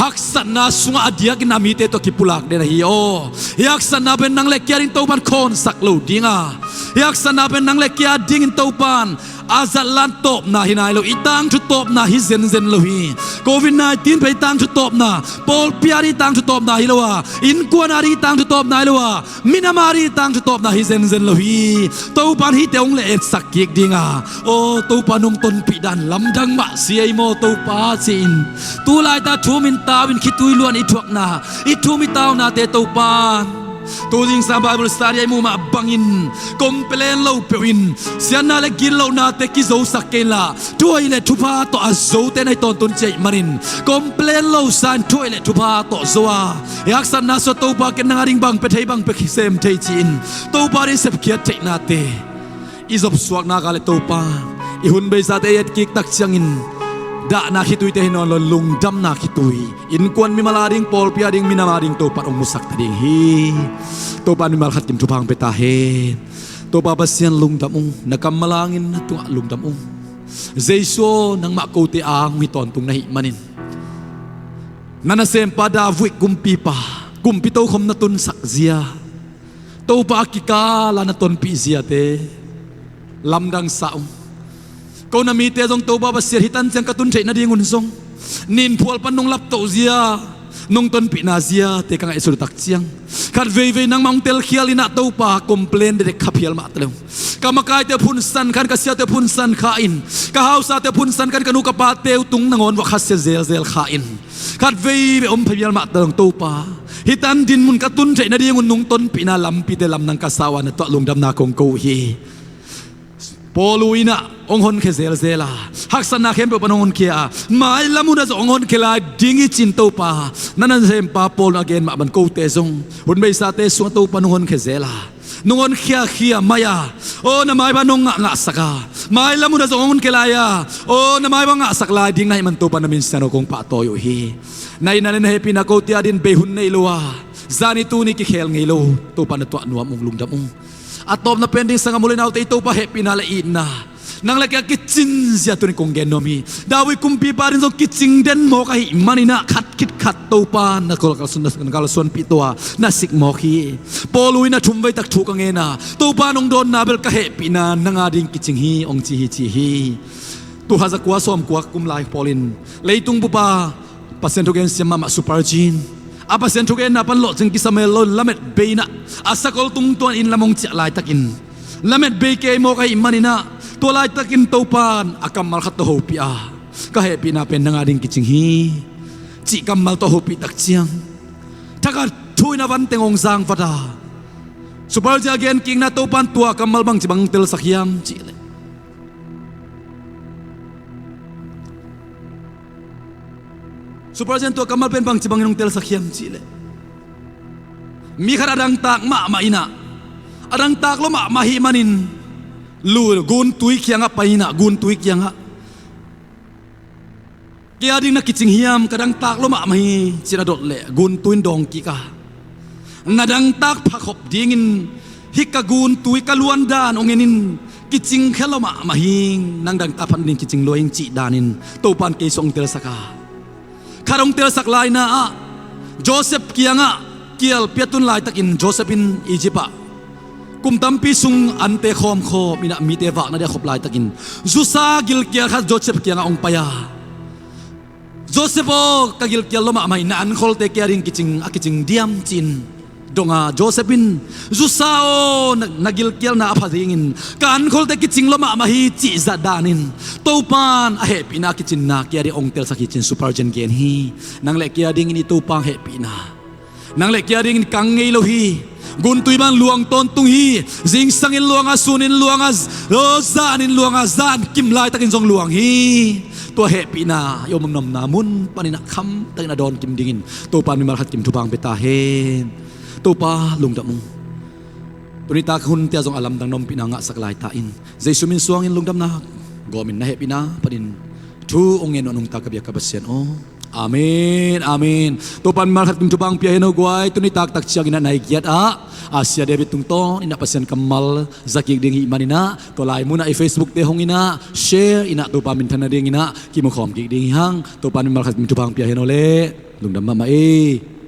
haksatna sungah a diakin a mite tawh kipulak den ahi aw. Hih haksatna pen nang le kei a ding Topan khawnsak lo ding a, hih haksatna pen nang le kei a dingin Topan a zatlan tawpna hi nai lo, i tangthu tawpna hi zenzen lo hi. Covid nineteen pen i tangthu tawpna, pawlpi a ding i tangthu tawpna hi lo a, innkuan a ding i tangthu tawpna hi lo a, minam a ding i tangthu tawpna hi zenzen lo hi. Topan hihte hong le etsak kik ding a, aw Topa nong tonpih dan lamdang mah si ei maw Topa ci-in, tu laita thu um in tau in, khitui luan i thuakna, i thu um i taunate Topan tu zingsang Bible study ah i muh mah bangin complain lo peuh in, siatna le gitlohnate kizosak kei inla, thuhoih le thupha tawh a zote na hi tawntung cih ahih manin, complain lo sa in thuhoih le thupha tawh zo a, hih haksatna sungah Topa ken nang a ding bang pia thei, bang pia sem thei ci-in Topa ding sepkhiat theihnate i zopsuakna ka le Topa, i hun beisate i etkik tak ciangin dahna khituite hi nawn lo, lungdamna khitui, innkuan mimal a ding, pawlpi a ding, minam a ding Topa hong musak ta ding hi. Topa mimal khat kim thupha hong pia ta hen. Topa Pasian lungdam ung, na kammal hangin na tungah lungdam ung. Jesu aw, nangmah kote a hong hi tawntung na hih manin, na nasempa David kumpipa, kumpi tokhom na tunsak zia, Topa a kikal a na tonpih ziate lamdang sa ung. Ko na mite zong Topa Pasian hih tan ciang ka tun theih nadingun zong ninphual pan nong laptoh zia, nong tonpihna ziate ka ngaihsut tak ciang, khat veivei nangmah hong telkhial in ah Topa complain dekdek kha phial mah ta le ung. Ka makaite phunsan kha in, ka siate phunsan kha in, ka hausate phunsan kha in, ka nu ka pate uh tung nangawn vua khasia zelzel kha in, khat veivei om phial mah ta le ung Topa. Hih tan dinmun ka tun theih nadingun nong tonpihna lampite lamdang ka sa uh a, na tungah lungdamna kong ko uh hi. Paul uh in ah hong honkhia zelzel a, haksatna khempeuh pan hong honkhia a, mailam hun ah zong hong honkhia lai ding hi ci-in Topa, na nasempa Paul in a gen mah bang kote zong hun beisate sungah Topa nong honkhia zel a, nong honkhia khia mai a, aw na maibang nong ngahngahsak a, mailam hun ah zong hong honkhia lai a, aw na maibang ngahsak lai ding na hih man Topa na min siangtho kong pahtawi uh hi. Na itna le na hehpihna kote a dingin bei hun nei lo a, zani tuni kikhel ngei lo, Topa na tungah nuam ung, lungdam ung. A tawpna pen ding sanggam u le naute, i Topa hehpihna le itna nang le kei a kicin zia tuni kong gen nuam hi. David kumpipa ding zong kicing den mawk ahih manin ah khat khit khat Topa na kalsuan, na kalsuanpih tua na sik mawk hi. Paul uh in a thumvei tak thu ka ngen a, Topa nong dawnna bel ka hehpihna nang a ding kicing hi hong ci hi ci hi. Tul khat za kua sawmkua kum lai Paul in leitung bup a Pasian thugen siam mahmah Spurgeon, a Pasian thugenna pan lawhcing kisam hel lo in lamet bei in ah a sakol tungtawn inn lam hong ciah laitakin, lamet bei kei mawk ahih manin ah tua laitakin Topan a kammal khat tawh hopih a, ka hehpihna pen nang a ding kicing hi cih kammal tawh hopih tak ciang, thakhat thu in a van teng hong zang vat a, Spurgeon a genkikna Topan tua kammal bangci bang hong telsak hiam cih leh, Spurgeon tua kammal pen bangci bangin hong telsak hiam cih leh, mi khat a dangtak mahmah in ah, a dangtak lua mahmah ahih manin lu, guntui kiangah pai in ah, guntui kiangah, kei a ding na kicing hiam, ka dangtak lua mahmah hi, ci-in a dot leh guntui in dawng kik a, na dangtak pha khop dingin hih ka guntui, ka luan dan hong en in, kicing khia lua mahmah hi, nang dangtak pha nading kicing lua ing cih danin Topan kei sung hong telsak a, khat hong telsak laina ah Joseph kiangah kialpi a tun laitakin, Joseph in Egypt ah kum tampi sung ante khawmkhawm in ah mite vakna ding a khop laitakin, zusa gilkial khat Joseph kiangah hong pai a, Joseph aw, ka gilkial lua mahmah hi, na ankholte kei a ding kicing, a kicing diam ci-in dong a, Joseph in, zusa aw, na, na gilkialna a pha dingin ka ankholte kicing lua mahmah hi cih zah danin Topan a hehpihna a kicinna kei a ding hong telsak hi ci-in Spurgeon gen hi. Nang le kei a dingin i Topa hehpihna nang le kei a dingin kang ngei lo hi. Guntui bang luang tawntung hi. Zingsangin luang a, sunin luang a, zanin luang a, zan kim laitakin zong luang hi. Tua hehpihna i om nopna mun panin ah khamtakin a dawn kim dingin Topa in mimal khat kim thupha hong pia ta hen. Topa lungdam ung. Tuni tak hunte ah zong a lamdang na ompihna ngahsak lai ta in, Jesu min suangin lungdamna gawmin na hehpihna panin thu hong ngen nuam ung ta ka biak ka Pasian aw. Amen, amen. Topa in mimal khat kim thupha hong pia hen aw guai. Tuni tak tak ciangin ah nai giat ah Asia David tungtawn in ah Pasian kammal za kik ding hih manin ah tua lai munah i Facebook te hong in ah share in ah Topa minthanna dingin ah kimukhawm kik ding hi hang. Topa in mimal khat kim thupha hong pia hen aw leh. Lungdam mahmah ei.